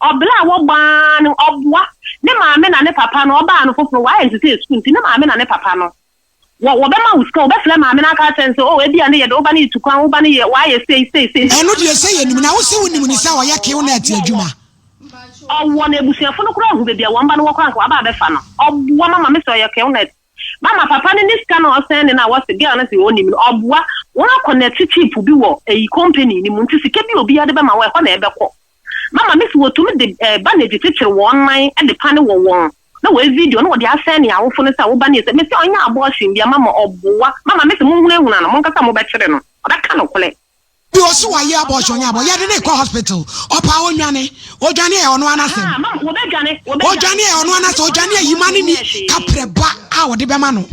ɔbla a wɔbɔ aa no ɔboa ne maame na ne papa no ɔbaa no foforo wayɛ no te sɛ sukuu nti ne maame na ne papa no Wɔ wɔbɛma wo sika, wɔbɛfrɛ maame no aka akyerɛ no sɛ, oh, ebia ne yɛde wo ba no retu kwan, wo ba no yɛ, wayɛ sei, sei, sei. Ɛno deɛ sɛ yɛnim na wose wonim no sɛ ɔyɛ Qnet adwuma. Ɔwɔ no, abusuafo no koraa hu baabi a wɔn ba no wɔ koraa anka waba abɛfa no. Ɔboa mama me sɛ ɔyɛ Qnet. Mama papa no ne sika no a ɔsɛn ne no a wɔse girl no se ɔnim no, ɔboa. Wɔn akɔnɛte chip bi wɔ eyi company no mu nti sika bi a obiara de bɛma wo ɛhɔ na ɛbɛkɔ. Mama me se wɔtumi de eh, bandage kyekyere wɔn nan de pane wɔ wɔn na wɔyɛ video na wɔde asɛn ne awofo no sɛ wo ba no yɛ sɛ mese ɔnyɛ abortion bia mama ɔboa mama mese monhunahuna no monkasa mobɛkyere no ɔbɛka nokorɛ. Bi ɔse wayɛ abortion ɔnyɛ abortion yɛde no rekɔ hospital ɔpaa ɔnwane ɔdwane ɛyɛ ɔno ara n'asɛm ɔdwane ɛyɛ ɔno ara n'asɛm ɔdwane a yima no ni kaprɛ ba a ɔde bɛma no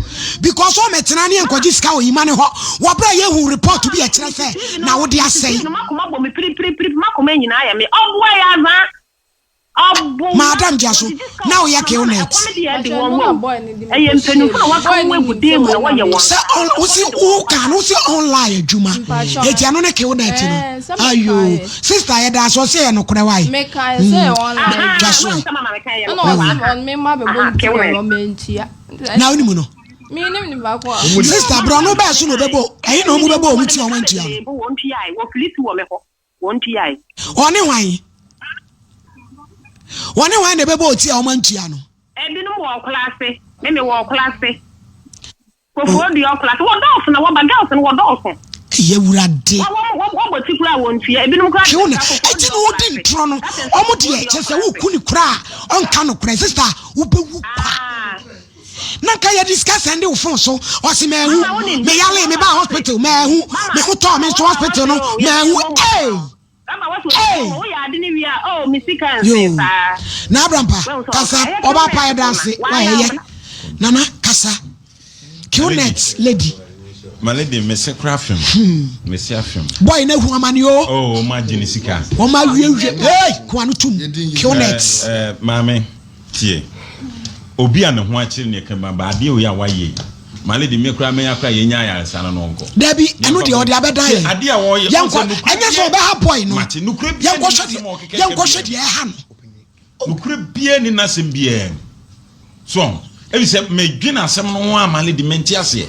because ɔmɛtena ne nkɔgye sika wɔ yima no hɔ wɔ berɛ a yɛhu report bi ɛkyerɛ sɛ na wode asɛe. Makoma bɔ me piripiripiri makoma nyinaa yɛ me ɔboa yɛ azaa. Madam gya so na woyɛ killnet. Sɛ wosi woka no wosi online adwuma eti ɛno ne killnet no ayo sister yɛ da so ɔsɛ yɛ nokorɛ wae twa so ɛ na wonim no sister borɔno bɛɛ so na ɔbɛbɔ ɛyi na ɔmu bɛbɔ ɔmu ti ɔmo ntua no. Wɔntuae. Wɔne hwan? Wɔne hwan na ɛbɛbɔ oti a wɔantua no? Ebinom wɔ ɔkora ase. Me mewɔ ɔkora ase. Kofoɔ dua ɔkora ase. Wɔdɔɔso na wɔba. Girls no wɔdɔɔso. Ɛyɛ awurade. Wɔbɔ ti koraa wɔntua. Ebinom koraa de sika kofoɔ dua ɔkora ase. Ɛti na wɔdi ntorɔ no. Wɔn deɛ kyɛ sɛ woku ne koraa ɔnka nokorɛ. Sister wobɛwu kwa. Na nka yɛde sika sɛnde wo phone so ɔse mahu meyale mebaa hospital mahu me ho tɔɔ me nso hospital no mahu ee ee yoo na abrampa kasa ɔba pa yɛda ase wayɛyɛ nana kasa qnet lady. Ma lady mese kora fem hmm. mese afem. Boy na hu amane o. Oh ma gye ne sika. Wɔn ma wie wie hey koa no tum qnet. Eh, eh, maame. Tie. Obi a ne ho akyere no yɛ kama ba adeɛ wei a wayɛ yi ma lady me koraa mɛnya koraa yɛnya ayaresa no na ɔnkɔ. Dabi ɛno deɛ ɔde abɛda yɛn. Adeɛ a wɔyɛ yɛnkɔ ɛnyɛ sɛ ɔbɛha boy no. Mate nokorɛ biara ni n'asɛm a ɔkeka yɛnkɔhwɛ deɛ ɛha no. Nokorɛ biara ni n'asɛm biara mu. So ɔho ebi sɛ medwene asɛm no ho a ma lady mente aseɛ.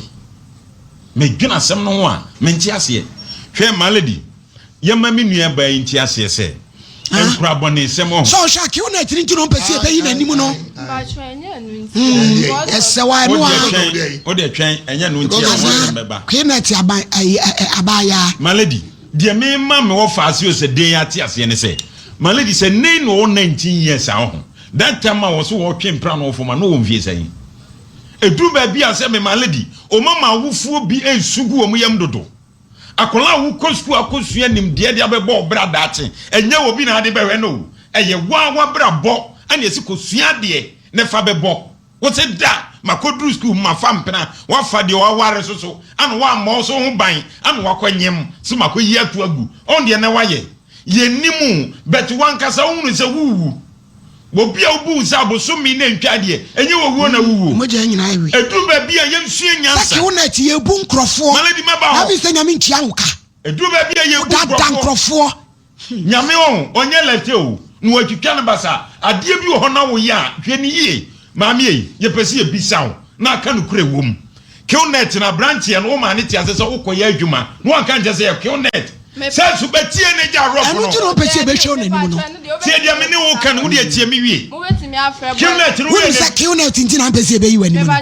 Medwene asɛm no ho a mente aseɛ. Hwɛ ma lady Yɛma me nua baa yi nte aseɛ sɛ nkura bɔnesɛm ɔho. Sɛ ɔhwɛ a kiw net nti na ɔmpɛ sɛ yɛbɛyi n'anim no. Ɛsɛ wa ɛno a. Wo deɛ twɛn ɛnyɛ no nti a wɔn asɛm bɛba. Kiw net aban ayi abaayaa. My lady, deɛ me ma me wɔ faase o sɛ den ate aseɛ ne sɛ, my lady sɛ nei na ɔwɔ 19 years a ɔho, that time a wɔ so wɔtwe mpra na ɔfam a na ɔwɔ mfie sɛn? Ɛduru baabi a sɛ me my lady, ɔma ma awofoɔ bi ɛresu gu wɔn yam dodo. Akwadaa a wokɔ sukuu akɔsua nimdeɛ de abɛbɔ wo bra daakye, ɛnyɛ obi na ade bɛhwɛ no o, ɛyɛ wo ara w'abrabɔ na ɛsɛ kɔsua adeɛ na fa bɛbɔ. Wo se da, makɔduru sukuu, mafa mpena, woafa deɛ waware nso so, ana woammɔ wo so ho ban, ana woakɔ nyem, se makɔyi ato agu, ɔn deɛ na woayɛ. Yɛnnim o, but w'ankasa wohunu sɛ worewu. Obi a wobu wo sɛ abosome na ntwa deɛ, ɛnyɛ owuo na wowuo. Mogya nyinaa ewe. Ɛduru baabi a yɛnsua nyansa. Sɛ wo net yɛbu nkurɔfoɔ. Malady mɛba hɔ. Na afei sɛ Nyame ntua wo ka. Ɛduru baabi a yɛbu nkurɔfoɔ. Wodada nkurɔfoɔ. Nyame ɔn, ɔnyɛ lɛtɛ o, na watwitwa no basa. Adeɛ bi wɔ hɔ na woyɛ a, hwɛ no yie. Maame ei, yɛpɛ sɛ yɛbisa wo, na aka nokorɛ wɔ mu. Killnet no abranteɛ no wo maa no te ase sɛ wo kɔ yɛ adwuma na wanka nkyɛ sɛ yɛ killnet sɛ so bɛ tie ne gya rough no. Ɛno nti na ɔmpɛ sɛ yɛbɛhwɛ wo n'anim no. Tie deɛ me ne wo ka no wo deɛ tie me wie. Killnet no Wonim sɛ killnet nti na ampɛ sɛ yɛbɛyi w'anim no.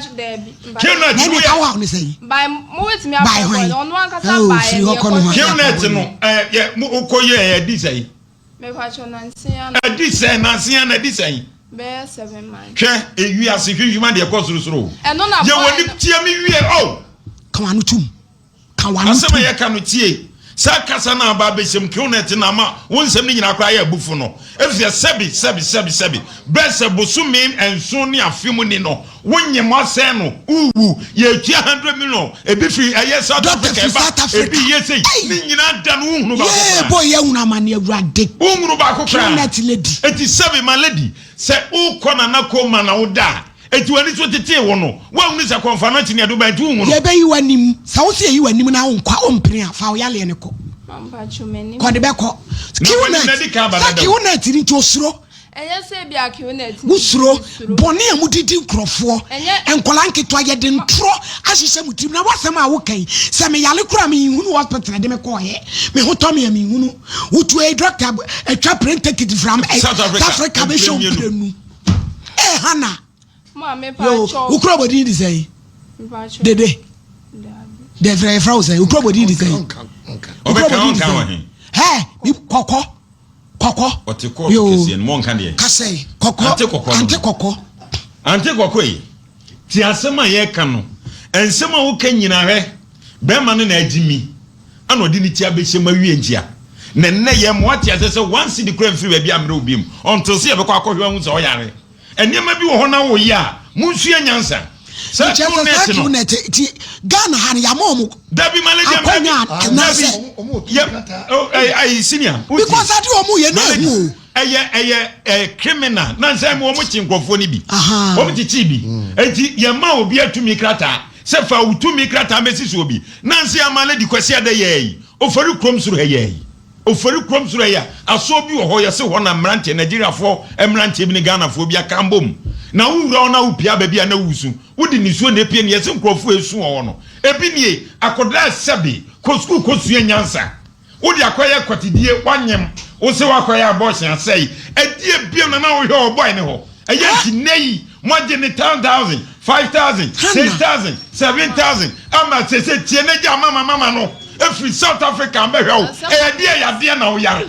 Killnet no yɛ. Ka wo haw ne sɛn? By hwan? Oh, firi hɔ kɔ no ho. Killnet no ɛɛ yɛ wokɔ yɛ ɛdi sɛn? Mepakyɛw nanse ana. Ɛdi sɛn nanse ana ɛdi sɛn. Bɛyɛ 7 months. Hwɛ ewiase hwehwima deɛ ɛkɔ sorosoro o. Ɛno na Yɛ boy wɔ ni no. tie me wie o. Ka w'ano tum. Ka w'ano Asɛm tum. a yɛka no tie. Saa kasa no a aba abɛhyɛ mu, Qnet no ama wo nsɛm no nyinaa koraa ayɛ abufu no. Efisɛ sɛbi, sɛbi, sɛbi, sɛbi, bɛyɛ sɛ bosome nson ne afe mu ni no, wo nyem asɛe no, worewu, yɛretua hundred million, ebi firi ɛyɛ South Doctor Africa firi ɛba, South Africa. ebi yɛ sei, Ei! ne nyinaa da no wonhunu baako Yee, koraa. boy yi ahunu amane awurade. Wonhunu baako koraa. Qnet lady. Enti sɛbi, my lady, sɛ wokɔ Nana Koma na woda a, Enti w'ani so tetee wo no, woanhunu sɛ kɔmfa no akyi ne ɛde wo bae nti wonhu no. Yɛbɛyi w'anim. Sɛ wo se yɛyi w'anim na wonkɔ a, wompene a, fa wo yaleɛ no kɔ. Kɔ de bɛkɔ. Na w'anim na adi kan aba Sɛ dada o. Qnet no nti osuro. Wosuro bɔne a mode di nkurɔfoɔ. Nkwadaa nketewa, yɛde ntorɔ ahyehyɛ mo tirim. Na w'asɛm a woka yi, sɛ meyare koraa a, menhunu hospital a ɛde me kɔeɛ. Me ho tɔ me a, menhunu. Wotu ei, doctor atwa plane ticket firi South Africa bɛhwɛ wo mprenu. Ee Hannah. Yo, wo kura bɔdin di sɛn? Dede. Dɛfrɛ yɛfrɛ wo sɛn? Wo kura bɔdin di sɛn? Wo kura bɔdin di sɛn? Hɛ, kɔkɔ. Kɔkɔ. Ɔte kɔɔto kɛseɛ no, mɔnka deɛ. Kasɛe, kɔkɔ. Ante kɔkɔ. Ante kɔkɔ. Ante kɔkɔ yi, te asɛm a yɛreka no, nsɛm a woka nyinaa hwɛ, bɛrima no na agye mi. Ana ɔde ne ti abɛhyɛ mu awie ntia? Na nnɛ yɛn ma wate aseɛ sɛ one cedi koraa mfiri baabi a mmerɛ wo biom until sɛ yɛbɛkɔ akɔhwɛ ahu sɛ ɔyare. Nneɛma bi wɔ hɔ na woyɛ a, monsua nyansa. Saa Nkyɛ sɛ saa QNet no. QNet ti Ghana ha no yɛama wɔn Dabi ma lady akwanya dabi anaasɛ. dabi yɛ oh ɛy ayi senior wotie Because ade wɔn yɛ na ma lady ehu o. ɛyɛ ɛyɛ ɛyɛ criminal na nsɛn mu wɔn kye nkurɔfoɔ no bi Ahaa. wɔn kyekyee bi eti yɛn ma obi atumi krataa. Sɛ fa wo tumi krataa bɛsi soɔ bi. Nanse ama Lady Kwasi Adda yɛɛ yi, Ofori kurom soro ha yɛɛ yi. Ofori kurom soro ha yi a, asoɔ bi wɔ hɔ, yɛse hɔ na mmeranteɛ, Nigeriafoɔ mmeranteɛ bi ne Ghanafoɔ bi aka abom. Na wo wura hɔ na wo pue aba bi a na woresu. Wode nisuo na epue no, yɛse nkorɔfoɔ esu wɔ hɔ no. Ebi nie, akɔdaa sɛbe, kɔ sukuu kɔsua nyansa. Wode akɔyɛ kwatidie wanyem wose wakɔyɛ abortion asɛe ɛdeɛ biom na na wohwɛ wɔ boy ne hɔ ɛyɛ nti nnɛ yi moagye ne 10,000 5,000 6,000 7,000 ama sese tie ne gya mama mama no ɛfiri South Africa mbɛhwɛ wo ɛyɛ deɛ yadeɛ na woyare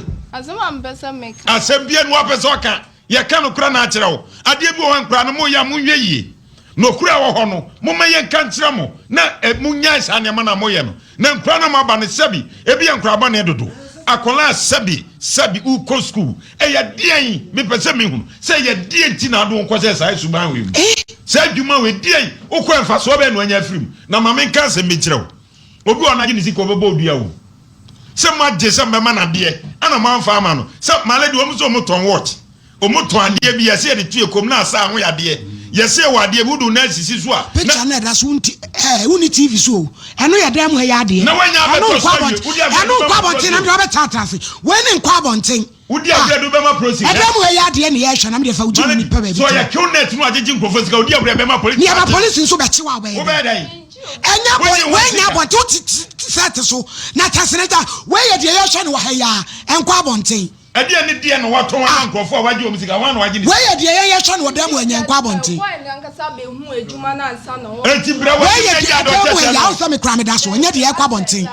asɛm bia no wapɛ sɛ ɔka Yɛka nokorɛ no akyerɛ wo. Adeɛ bi wɔ hɔ a nkoraa no moyɛ a monhwɛ yie. Nokorɛ a ɛwɔ hɔ no momma yɛnka nkyerɛ mo na monnyae saa nneɛma no a moyɛ no. Na nkoraa no a moaba no sɛbi ebi yɛ nkoraa bɔne dodo. Akwadaa a sɛbi sɛbi wokɔ sukuu ɛyɛ deɛn? Mepɛ sɛ mehunu sɛ ɛyɛ deɛn nti na wode wo ho kɔhyɛ saa suban wei mu? Saa adwuma wei deɛn? Wokɔ a mfasoɔ bɛn na woanya afiri mu? Na ma menka asɛm bi nkyerɛ wo. Obi wɔ hɔ a n'agye ne sika ɔbɛbɔ wo dua o. Sɛ moagye sɛ mobɛma no adeɛ ɛna moamfa ama no. Sɛ Male deɛ wɔn nso wɔn tɔn watch, wɔn tɔn adeɛ bi yɛsɛ yɛde to yɛ kɔn mu na asa ho yadeɛ. Yɛsɛ yɛwɔ adeɛ bi wode wo nan sisi so a na. Picture no ɛda so wonti ɛɛ wonni TV so o ɛno yɛ dan mu ha yi adeɛ Na wanya ɛno abɛtɔ nkɔ so awie abɔnten wode abrɛ ɛno de nkɔ bɛma abɔnten na prosi mede wabɛtaataa ase wei ne nkɔ abɔnten. Wode abrɛ de bɛma prosi Ɛdan mu ha yi adeɛ na yɛhwɛ na mede fa wo gye Male nipa baabi so ɔyɛ tena. kill net no agyegye nkurɔfoɔ sika wode abrɛ bɛma polisi Nea ba akye no polisi nso bɛkye wo a wobɛyɛ wobɛyɛ dɛn? dɛn? Ɛnyɛ bɔ Wogye wo wei nyɛ sika. abɔnten wote sɛte so na kyɛsene gya wei yɛ deɛ yɛhwɛ no wɔ ha yi a ɛnkɔ abɔnten. Ɛdeɛ ne deɛ na watɔn ama Ah. nkurɔfoɔ a wagye wɔn sika hwan na wagye ne Wei sika? yɛ deɛ yɛyɛ hwɛ no wɔ dan mu ɛnyɛ nkɔ abɔnten. Enti brɛ Wei w'ani yɛ na deɛ gya ɛdan mu deɛ ha ɔkyɛkyɛ yi a no. wosɛ me koraa meda so ɛnyɛ deɛ ɛkɔ abɔnten.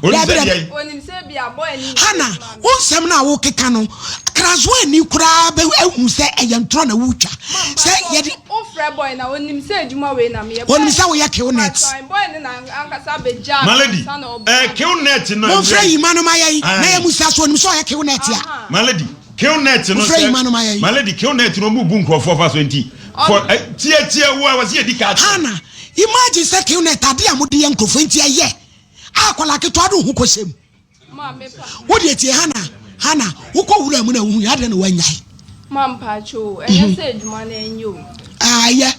Onim Dabi sɛ dabi. deɛn? Hana, wo nsɛm no a wokeka no, Krasoani koraa bɛ ahu sɛ ɛyɛ ntorɔ na wotwa. Sɛ yɛde. Onim sɛ woyɛ kill net. My lady, eh, kill net no. Momfrɛ Yima no ma yɛn na yɛn musa so onim sɛ ɔyɛ kill net a. My lady, kill net no Momfrɛ Yima no ma yɛn. My lady, kill net no ɔmo bu nkurɔfoɔ fa so nti. For eh, tie tie wo a wɔsi yɛ di ka akyerɛ. Hana, imagine sɛ kill net ade a mode yɛ nkurɔfoɔ nti ɛyɛ a akwadaa ketewa de wo ho kɔhyɛ mu. Wo deɛ tie Hana, Hana, wokɔ wura mu na wohu yɛ adɛn na woanyae? Ma mpakyɛ o, ɛnyɛ sɛ adwuma no ɛnyɛ o. Ah, ɛyɛ.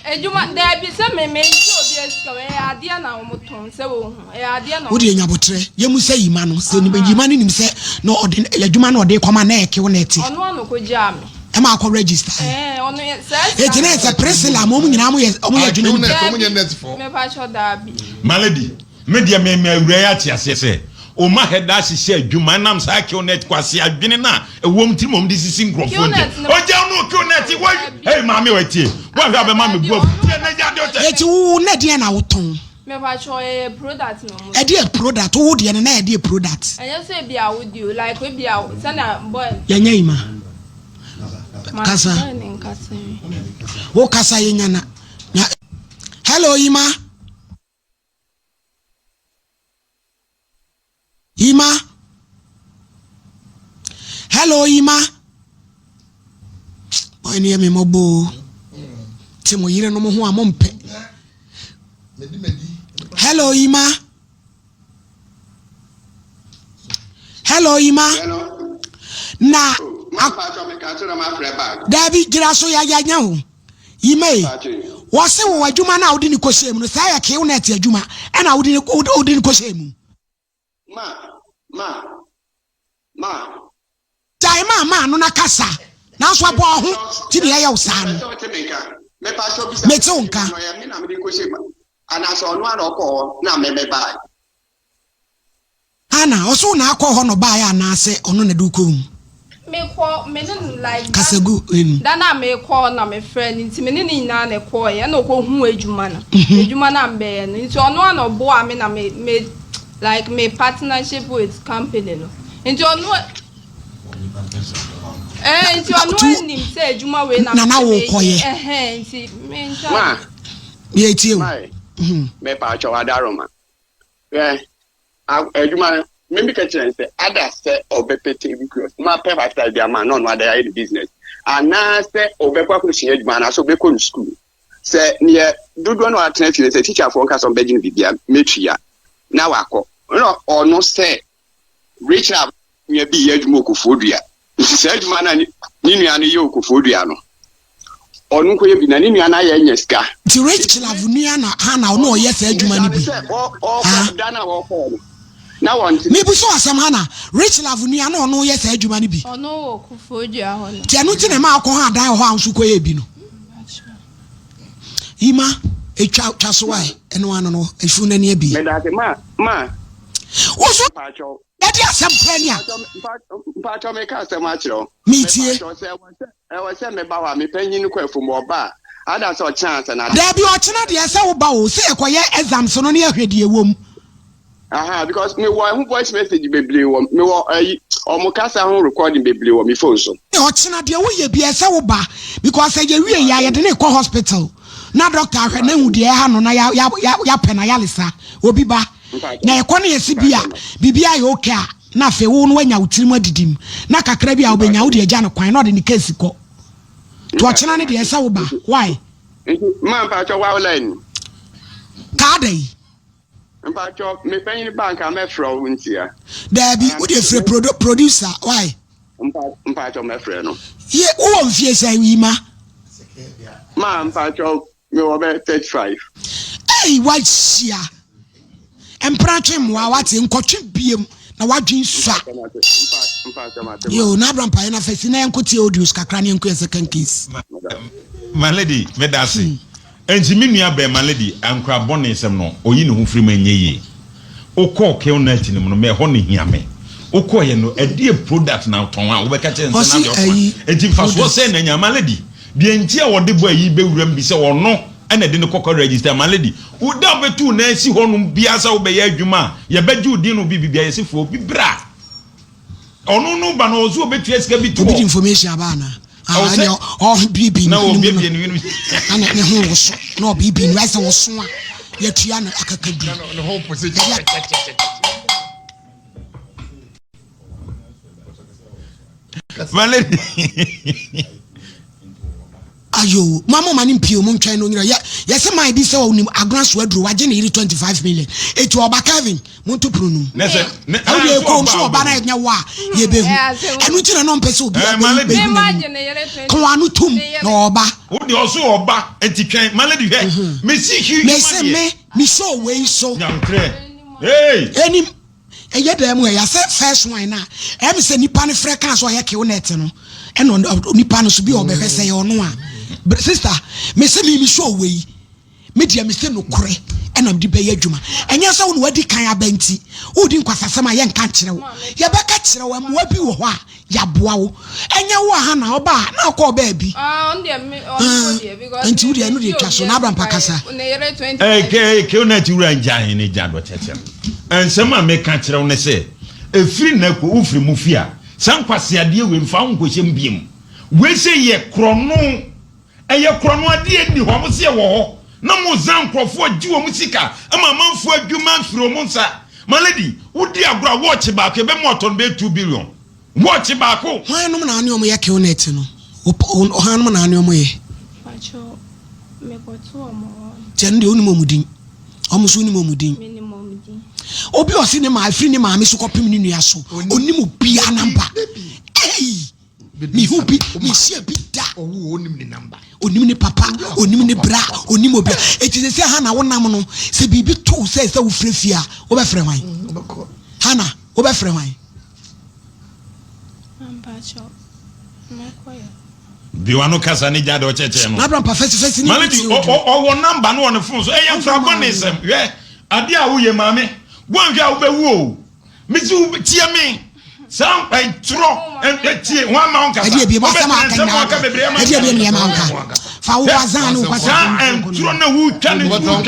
Adwuma, daabi sɛ me me ngye obi asika o, ɛyɛ adeɛ na wɔn tɔn sɛ wohu, ɛyɛ adeɛ na Wo wɔn deɛ nya botrɛ, yɛ mu sɛ yima no, sɛ yima no nim sɛ na ɔde adwuma na ɔde kɔma na ɛyɛ kew na ɛte. Ɔno ano kɔ gyaa me. Ɛma akɔ register. Ɛɛ, ɔno yɛ saa sika. Eti na ɛsɛ Priscilla mo ɔmo nyinaa mo yɛ ɔmo yɛ adwuma no bi. Daabi, me pakyɛ daabi. My lady, Me deɛ me me awura yi ate aseɛ sɛ ɔma hɛda ahyehyɛ adwuma ɛnam saa killnet kwasi adwene no a ɛwɔ mu tirim ɔm de sisi nkurɔfoɔ nti ɔgya no killnet wɔ hey maame wɔ tie wɔhwɛ abɛma me bu afu tie na gya de ɔkyɛ. Eti wo na deɛ na wotɔn. Mepakyɛ ɛyɛ product na ɔmo. Ɛdeɛ product wo deɛ no na ɛdeɛ product. Ɛnyɛ sɛ ebi a wo di o like ebi a sɛnea boy. Yɛnyɛ yi ma kasa wo kasa yɛ nyana na hello yima. Hello Ima. Boy no yɛ me mmɔbɔ o. Te mo yerenom ho a mompɛ. Hello Ima. Hello Ima. Na daabi gyina so yɛanya ho. Ima yi wɔse wɔ adwuma no a wode ne kɔhyɛ mu no saa yɛ kew net adwuma ɛna wode ne kɔhyɛ mu. Ma, ma, ma. Gyae ma ma ano na kasa. Nanso ɛbɔ wo ho ti na ɛyɛ wo saa no. Mete wo nka. Ana ɔso wo na akɔ hɔ na ɔbaeɛ anaasɛ ɔno na de wo kɔɔ mu? Mekɔ me ne no like Kasa gu enu. Da no a mekɔ na mefrɛ no nti me ne no nyinaa na ɛkɔɔeɛ ɛna ɔkɔhuu adwuma no adwuma no a mebɛyɛ no nti ɔno ara na ɔboaa me na me me like me partnership with company no nti ɔno ɛɛ nti ɔno anim sɛ adwuma wei na na na mepɛ wokɔyɛ. meyɛ ɛhɛn nti mentwa Ma. Yɛtie wo. Mae. Mepa kyɛw adaroma. Hwɛ, adwuma no, me meka kyerɛ no sɛ ada sɛ ɔbɛpɛ table cloth ma pɛ five bi ama na ɔno ada ayɛ ne business anaasɛ ɔbɛkɔ akɔsua adwuma anaasɛ ɔbɛkɔ no school sɛ neɛ dodoɔ no atena fie sɛ teacherfoɔ nka sɛ ɔmbɛgye no biribia mɛtua na wakɔ na ɔno sɛ Rachel nua bi yɛ adwuma wɔ Kofoɔ Dua. Nti saa adwuma no a ne nua no yɛ wɔ Kofoɔ Dua no, ɔno nkɔyɛ bi na ne nua no ayɛ anya sika. Nti Rachel nua na Hannah ɔno ɔyɛ saa adwuma no bi? Ɔkɔ da no a ɔkɔɔ no na wɔnte. Mebisa wo asɛm Hannah, Rachel nua na ɔno yɛ saa adwuma no bi? Ɔno wɔ Kofoɔ Dua hɔ no. Nti ɛno nti na ɛma ɔkɔ ha dan wɔ hɔ a wo nso kɔyɛ bi no? Yima, etwa twa so ae, ɛno ano no, efu n'ani abie. Medase ma ma. Wo so yɛde asɛm pɛ ni a. Mpatsɔ meka asɛm akyerɛ wo. Metie. Mepatsɔ sɛ ɛwɔ sɛ meba hɔ a me panyin kɔ afum ɔba a ada sɛ ɔkyena ansa na. Daabi ɔkyena deɛ sɛ woba o sɛ yɛkɔyɛ exams no ne yɛhwɛ deɛ ɛwɔ mu. Aha because me wɔ ɛho voice message bebree wɔ me wɔ ɛyi ɔmo kasa ho recording bebree wɔ me phone so. Ɔkyena deɛ woyɛ bia ɛsɛ wo ba because sɛ yɛ wie yɛ a yɛde no rekɔ hospital na doctor ahwɛ na ahu deɛ ɛha no na ya ya ya yapɛ no ayaresa obi ba na yɛkɔ no yɛsi bi a biribi ayɛ okay a na afei wo no wanya wo tirim adidim na kakra bi a wobɛnya wode agya no kwan na ɔde ne case kɔ to ɔkyena no deɛ ɛsɛ wo ba why. Nti maa mpakyɛ wa line. Kaa da yi. Mpatsɔ me panyin ba nka mɛfrɛ wo ntia. Daabi wo deɛ frɛ produ producer why. Mpatsɔ mɛfrɛ no. Ye wowɔ mfie sɛn Yima? Ma mpatsɔ mewɔ bɛ 35. Ei wahyia mpena twe mmoa wate nkɔtwe biem na wadwen sua. Yo na abra mpaeɛ na fɛsi na yɛnkɔ tie audios kakra na yɛnkɔ yɛ second case. My lady meda ase. Enti me nua bɛɛma lady ankora bɔne sɛm no ɔyi ne ho firi mu ɛnyɛ yie. Wo kɔɔ Kilnet no mu no me ɛhɔ no hia me. Wo kɔɔyɛ no ɛdeɛ product na wotɔn a wobɛka kyerɛ no sɛ na deɛ ɔtɔn a. Enti mfasoɔ sɛn na anya ma lady? Deɛ nti a wɔde bɔ ayi bɛwura mu bi sɛ ɔno na ɛde no kɔkɔ register ma lady. Wo da a wobɛtu wo nan asi hɔ nom biara sɛ wobɛyɛ adwuma a yɛbɛgye wo din no bi biribiara yɛse fa obi bra. Ɔno no ba no ɔso ɔbɛtua sika bi to hɔ. Obi de information aba ana? Ah, ɛnna ɔbiebie ne hwene mu no na ne ho woso na ɔbiebie ne ayɛ sɛ woso a yɛtua no akakaduru. Ne ho po sɛ kyɛkyɛkyɛkyɛ. Malady. Ayo, mo ama ne mpie mo ntwɛn no nyina. Yɛ yɛsɛ man bi sɛ ɔnim agona so aduro wagye ne yere 25 million. Eti ɔba Kevin mo nto pono no mu. Ne sɛ ne Ɛwo deɛ ɛkɔm so ɔba na ɛnyɛ wo a yɛbɛhu. Ɛno nti na na ɔmpɛ sɛ obi abɛhu bɛhu n'anim. Ka w'ano tom na ɔba. Wo deɛ ɔso ɔba nti twɛn Malady hwɛ. Mesi hwi Mese me me show wei so. Nyankorɛ. Hey. Ɛnim Ɛyɛ dɛn mu ɛyɛ sɛ first one no a ɛyɛ me sɛ nipa no frɛ kaa sɛ ɔyɛ kill net no ɛna nipa no so bi a ɔbɛhwɛ sɛ ɛyɛ ɔno a sister me sɛ me me show wei me deɛ me sɛ nokorɛ ɛna mede bɛyɛ adwuma ɛnyɛ sɛ wo na wadi kan aba nti wodi nkwasasɛm a yɛnka nkyerɛ wo yɛbɛka kyerɛ wo mmoa bi wɔ hɔ a Yaboa wo. Ɛnyɛ wo a Hannah ɔba a na ɔkɔɔ baabi. Ah, ɔno deɛ me ɔno deɛ because Nti wo deɛ ɛno deɛ twa so na Abraham pa kasa. Ne yere 25. Ɛɛ ke ke na ti wura ngya he ne gya dɔ kyɛkyɛ no. Nsɛm a meka kyerɛ wo ne sɛ ɛfiri nnɛ kɔ wofiri mo fie a saa nkwaseadeɛ wei mfa wo nkɔhyɛ mu biom. Wei sɛ yɛ korɔno ɛyɛ korɔno adeɛ nni hɔ mo se ɛwɔ hɔ na mo zan nkurɔfoɔ gye wɔn sika ma amanfoɔ adwuma mfiri wɔn nsa. My lady wodi agorɔ a watch baako yɛbɛma watɔ no bɛyɛ 2 billion. Watch baako. Hwan nom na wo ne wɔn yɛ killnet no? Hwan nom na wo ne wɔn yɛ? Pakyɛw, mekɔto wɔn hɔ. Nti ɛno deɛ wonim wɔn din? Wɔn nso wonim wɔn din? Menim wɔn din. Obi a ɔse ne maa ɛfiri ne maame so kɔpem ne nua so, onim obiara namba. Ei! Mehu bi, menhyia bi da. Onim ne papa, onim ne bra, onim obia. Eti sɛ sɛ Hana wonam no, sɛ biribi to wo sɛ sɛ wofrɛ fie a, wobɛfrɛ hwan? Hana, wobɛfrɛ hwan? Bi wano kasa ne gya de ɔkyɛkyɛ no. N'abra mpa fɛsifɛsi ne Maame di ɔwɔ namba no wɔ ne fon so. Ɛyɛ mfra bɔ ne nsɛm. Hwɛ ade a woyɛ maame. Woanhwɛ a wobɛwu o. Mesi wo tie me. Saa ɛtorɔ tie wɔn ama wo nkasa. Ɛdeɛ bi asɛm a aka nyinaa ɛdeɛ bi nneɛma nka. Fa wo azan ne wo kwasa. Saa ɛntorɔ na wotwa ne wotwa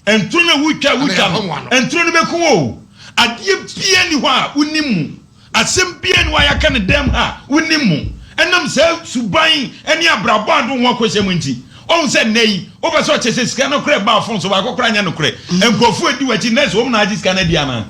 no. Nturo no a wotwa wotwa no, nturo no bɛku wo o. Adeɛ biara nni hɔ a wonim mu. Asɛm biara nni hɔ a yɛaka no dɛm ha a wonim mu. Ɛnam saa suban ne abrabɔ a wode wo ho akɔhyɛ mu nti. Woahu sɛ nnɛ yi, wopɛ sɛ ɔkyɛ sɛ sika no koraa ɛbaa fon so baako koraa nyɛ nokorɛ. Nkurɔfoɔ redi w'akyi nnɛ sɛ wɔn na agye sika no adi anaa?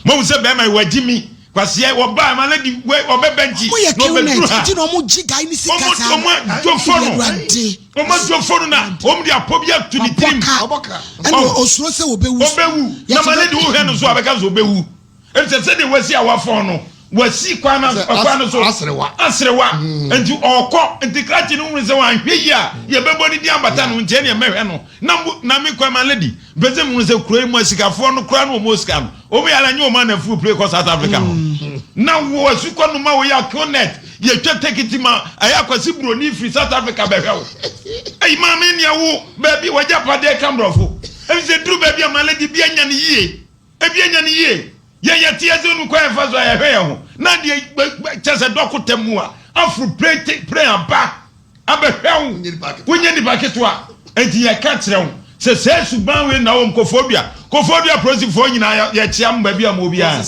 Moahu sɛ bɛrima yi wagye mi. Kwasia wɔbaa ma lady wei ɔbɛba nti Ɔmo yɛ na kill net ɔbɛduru ha. nti na ɔmo gye guy ne sika Ɔmo saa no. ɔmo adwofo no. Awurade. Ɔmo adwofo no na ɔmo de apɔ bi ato ne Wabɔ tirim. ka. Ɛna Ɔn. osuro sɛ obewu. Ɔbɛwu. Na Yɛte ma bɛ. lady wohwɛ no so a bɛka sɛ ɔbɛwu. Efisɛ sɛdeɛ wasi a wafɔn no, wasi kwan no Sɛ kwan no so. aserewa. Aserewa. Nti ɔɔkɔ. Nti krakye no hunu sɛ wanhwɛ yie a yɛbɛbɔ ne din abata no nti ɛneɛ mɛhwɛ no. Na mo na me kɔ ma lady mpɛ sɛ mehunu sɛ kuro yi mu asikafoɔ no koraa no wɔn wɔ sika no wɔn yɛ ala nyɛ wɔn anafuo pire kɔ South Africa hɔ na wɔ asukɔ no ma wɔyɛ akilnet yɛtwa tekiti ma ɛyɛ akwasi buroni firi South Africa bɛhwɛ wo ɛyi maame nea wo baabi wɔgya padeɛ ka mborɔfo ɛfi sɛ duru baabi a ma lady bi anya ne yie ebi anya ne yie yɛn yɛte yɛ sɛ no kwan yɛfa so a yɛhwɛ yɛn ho na deɛ kyɛ sɛ dɔkota mu a aforo pire pire aba abɛhwɛ wo, wonyɛ nipa ketewa. Enti yɛka kyerɛ wo sɛ saa suban wei na wɔm Koforidua. Koforidua polisifoɔ nyinaa yɛkyea mo baabi a mo biara.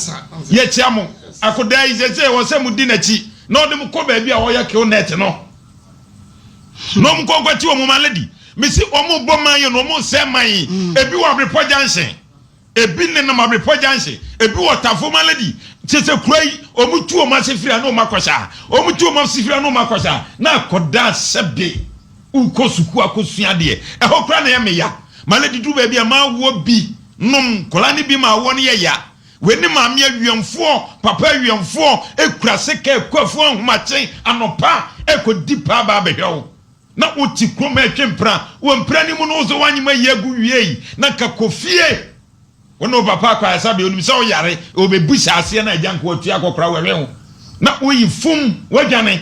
Yɛkyea mo. Akodaa yi sɛ sɛ wɔ sɛ mo di n'akyi na ɔde mo kɔ baabi a wɔyɛ kill net no. Na wɔn kɔ nkɔkye wɔn ma lady. Mesi wɔn bɔ man yi na wɔn sɛ man yi. Ebi wɔ Abrepɔ junction. Ebi nenam Abrepɔ junction, ebi wɔ Tafo Malady. Kyerɛ sɛ kura yi, wɔn tu wɔn ase firi ha na wɔn akɔhyɛ ha. Wɔn tu wɔn ase firi ha na wɔn akɔhyɛ ha. Na akɔda sɛbe wokɔ sukuu akɔsua adeɛ. Ɛhɔ koraa na ɛyɛ me ya. Malady duru baabi a m'awoɔ bi nom, nkwadaa no bi ma awoɔ no yɛ ya. Wei ne maame awiɛmfoɔ, papa awiɛmfoɔ, ekura sika ekɔ afuo ahomakye anɔpa ɛkɔdi paa ba abɛhwɛ wo. Na wote kurom retwe mpena. Wɔ mpena no mu no, wo sɛ woanyem ayi agu wiei na nka kɔ fie. Wo ne wo papa akɔ ayaresabea, onim sɛ woyare, ɔbɛbu hyɛ aseɛ na agya nka watua akɔkora wɛwe ho na woyi fum, woadwane.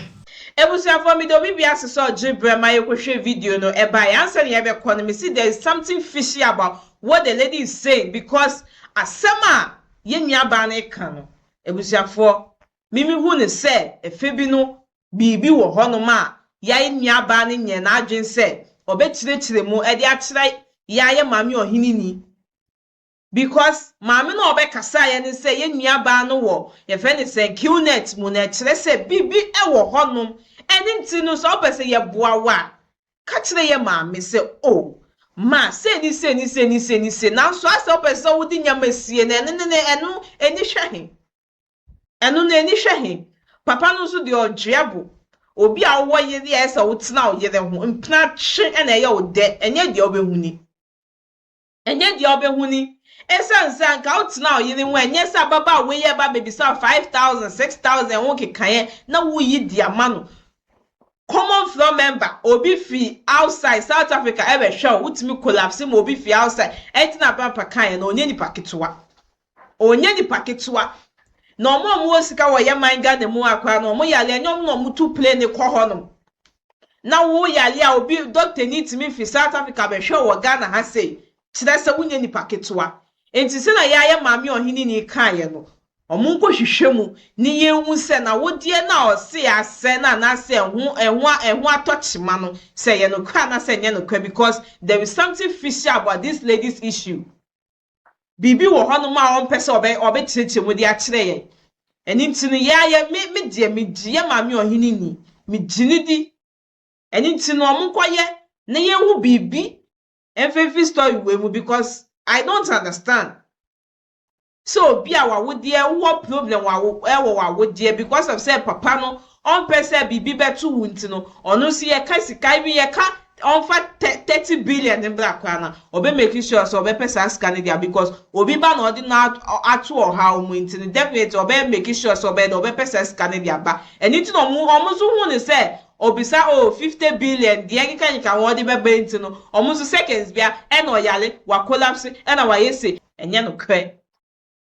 Abusuafoɔ meda obi biara ase sɛ ɔgye berɛ ma yɛkɔhwɛ video no ɛbaeɛ ansa na yɛbɛkɔ no mese there is something fishy about what the lady is saying because asɛm a yɛn nua baa no reka no abusuafoɔ me mehu no sɛ ɛfɛ bi no Biribi wɔ hɔnom a yɛn nuabaa no nyɛɛ n'adwene sɛ ɔbɛkyerɛkyerɛ mu de akyerɛ yɛn maame ɔheneni. Because maame no a ɔbɛkasaeɛ ne sɛ yɛn nuabaa no wɔ yɛfrɛ no sɛn QNet mu no ɛkyerɛ sɛ biribi wɔ hɔnom. Ɛno nti no sɛ wopɛ sɛ yɛboa wo a, ka kyerɛ yɛn maame sɛ oh ma sei ne sei ne sei ne sei ne sei nanso asɛ wopɛ sɛ wode nneɛma sie no ɛno ne ne ɛno ani hwɛ he. Ɛno no ani hwɛ he? Papa no nso deɛ ɔdwea bo. Obi a wowɔ yere a ɛsɛ wotena wo yere ho, mpena twe na ɛyɛ wo dɛ, ɛnyɛ deɛ wobɛhu ni. Ɛnyɛ deɛ wobɛhu ni. Ɛsiane sɛ anka wotena wo yere ho a, ɛnyɛ sɛ ababaawa yi ɛba abɛbisa wo 5000, 6000 ho nkekaeɛ na woyi de ama no. Common floor member, obi firi outside, South Africa ɛbɛhwɛ wo, wotumi collapse ma obi firi outside. Ɛnti na Pampa kaeɛ no, ɔnyɛ nipa ketewa. Ɔnyɛ nipa ketewa. Na ɔmo a ɔmo wɔ sika wɔ yɛ man Ghana mu ha koraa no ɔmo yare ɛnyɛ ɔmo na ɔmo tu plane kɔ hɔ nom. Na wo yare a obi doctor ni tumi fi South Africa bɛhwɛ wo wɔ Ghana ha sei kyerɛ sɛ wonyɛ nipa ketewa. Nti sɛnea yɛ a yɛ maame ɔhene ni kaeɛ no ɔmo nkɔ hwehwɛ mu ne yɛn hu sɛ na wodeɛ no a ɔse asɛ no anaasɛ ɛho ɛho ɛho atɔ kyema no sɛ ɛyɛ nokorɛ anaasɛ ɛnyɛ nokorɛ because there is something fishy about this lady's issue. Biribi wɔ hɔnom a ɔmpɛ sɛ ɔbɛ ɔbɛkyerɛkyerɛ mu de akyerɛ yɛn. Ɛno nti no, yɛn ara yɛ me me deɛ megye yɛn maame ɔhene ni. Megye no di. Ɛno nti no, wɔnkɔyɛ na yɛnhu biribi mfimfi story wei mu because I don't understand. Sɛ obi a w'awodeɛ wowɔ problem wɔ wɔ w'awodeɛ because of sɛ papa no ɔmpɛ sɛ biribi bɛto wo nti no, ɔno nso yɛka sika, even yɛka ɔmfa 30 billion mbra koraa no, ɔbɛ make sure sɛ ɔbɛpɛ saa sika no deɛ, because obi ba na ɔde no ato ɔhaw mu nti no, definitely ɔbɛ make sure sɛ ɔbɛyɛ dɛ ɔbɛpɛ saa sika no de aba. Ɛno nti na ɔmo nso hu ne sɛ obisa o 50 billion deɛ keka keka wɔn de bɛba nti no, ɔmo nso seconds bia ɛna ɔyare wa collapse ɛna wayɛ se ɛnyɛ no korɛ,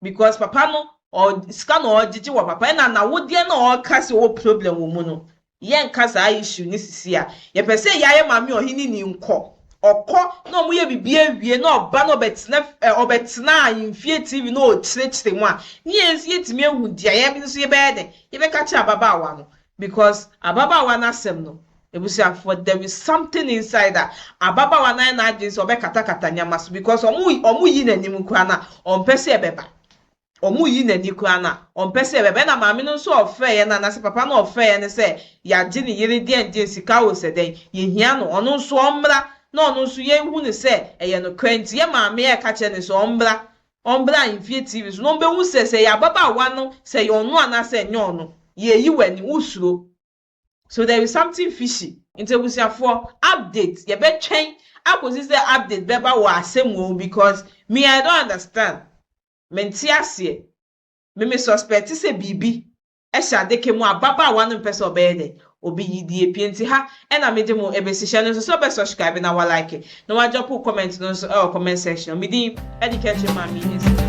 because papa no ɔ sika na ɔgyegye wɔ papa ɛna n'awodeɛ na ɔreka sɛ ɔwɔ problem wɔ mu no. Yɛnka saa issue ne sisi a yɛpɛ sɛ yɛayɛ Maame Ɔhene ni nkɔ ɔkɔ na ɔmo yɛ bibi awie na ɔba na ɔbɛtena ɔbɛtena Ahemfie TV na ɔkyerɛkyerɛ mu a, ne yɛn nso yɛtumi ehu deɛ yɛn nso yɛbɛyɛ dɛ yɛbɛka kyerɛ ababaawa no, because ababaawa n'asɛm no, ebusuafoɔ, there is something inside that ababaawa nan n'adwene sɛ ɔbɛkatakata nneɛma so, because ɔmo yi n'anim koraa na ɔmpɛ sɛ ɛbɛba. Ɔmo yi n'ani koraa na ɔmpɛ sɛ ɛbɛba. Ɛna maame no nso ɔfrɛ yɛn na anase papa no ɔfrɛ yɛn no sɛ yagye ne yere deɛ deɛ sika wɔ sɛ dɛn yɛhia no, ɔno nso ɔmmra na ɔno nso yɛnhu ne sɛ ɛyɛ no kora. Nti yɛ maame yɛ ka kyerɛ ne sɛ ɔmmra Ahemfie TV so na ɔmbɛhu sɛ yɛ ababaawa no, sɛ yɛ ɔno anaasɛ ɛnyɛ ɔno. Yɛyi w'ani wosuro, so there is something fishy. Nti abusuafoɔ, update yɛbɛtwɛn akɔsi sɛ update bɛba wɔ asɛm wɔ, because me, I don't understand. Mente aseɛ. Me suspect sɛ biribi ɛhyɛ adaka mu. Ababaawa no mpɛ sɛ ɔbɛyɛ dɛ obi yi die pie. Nti ha ɛna mede mo ebesi hyɛ no nso sɛ ɔbɛ subscribe na wa like na wa drop comment no nso ɛwɔ comment section. Mi din ɛde kɛkyɛ maame yi nsi.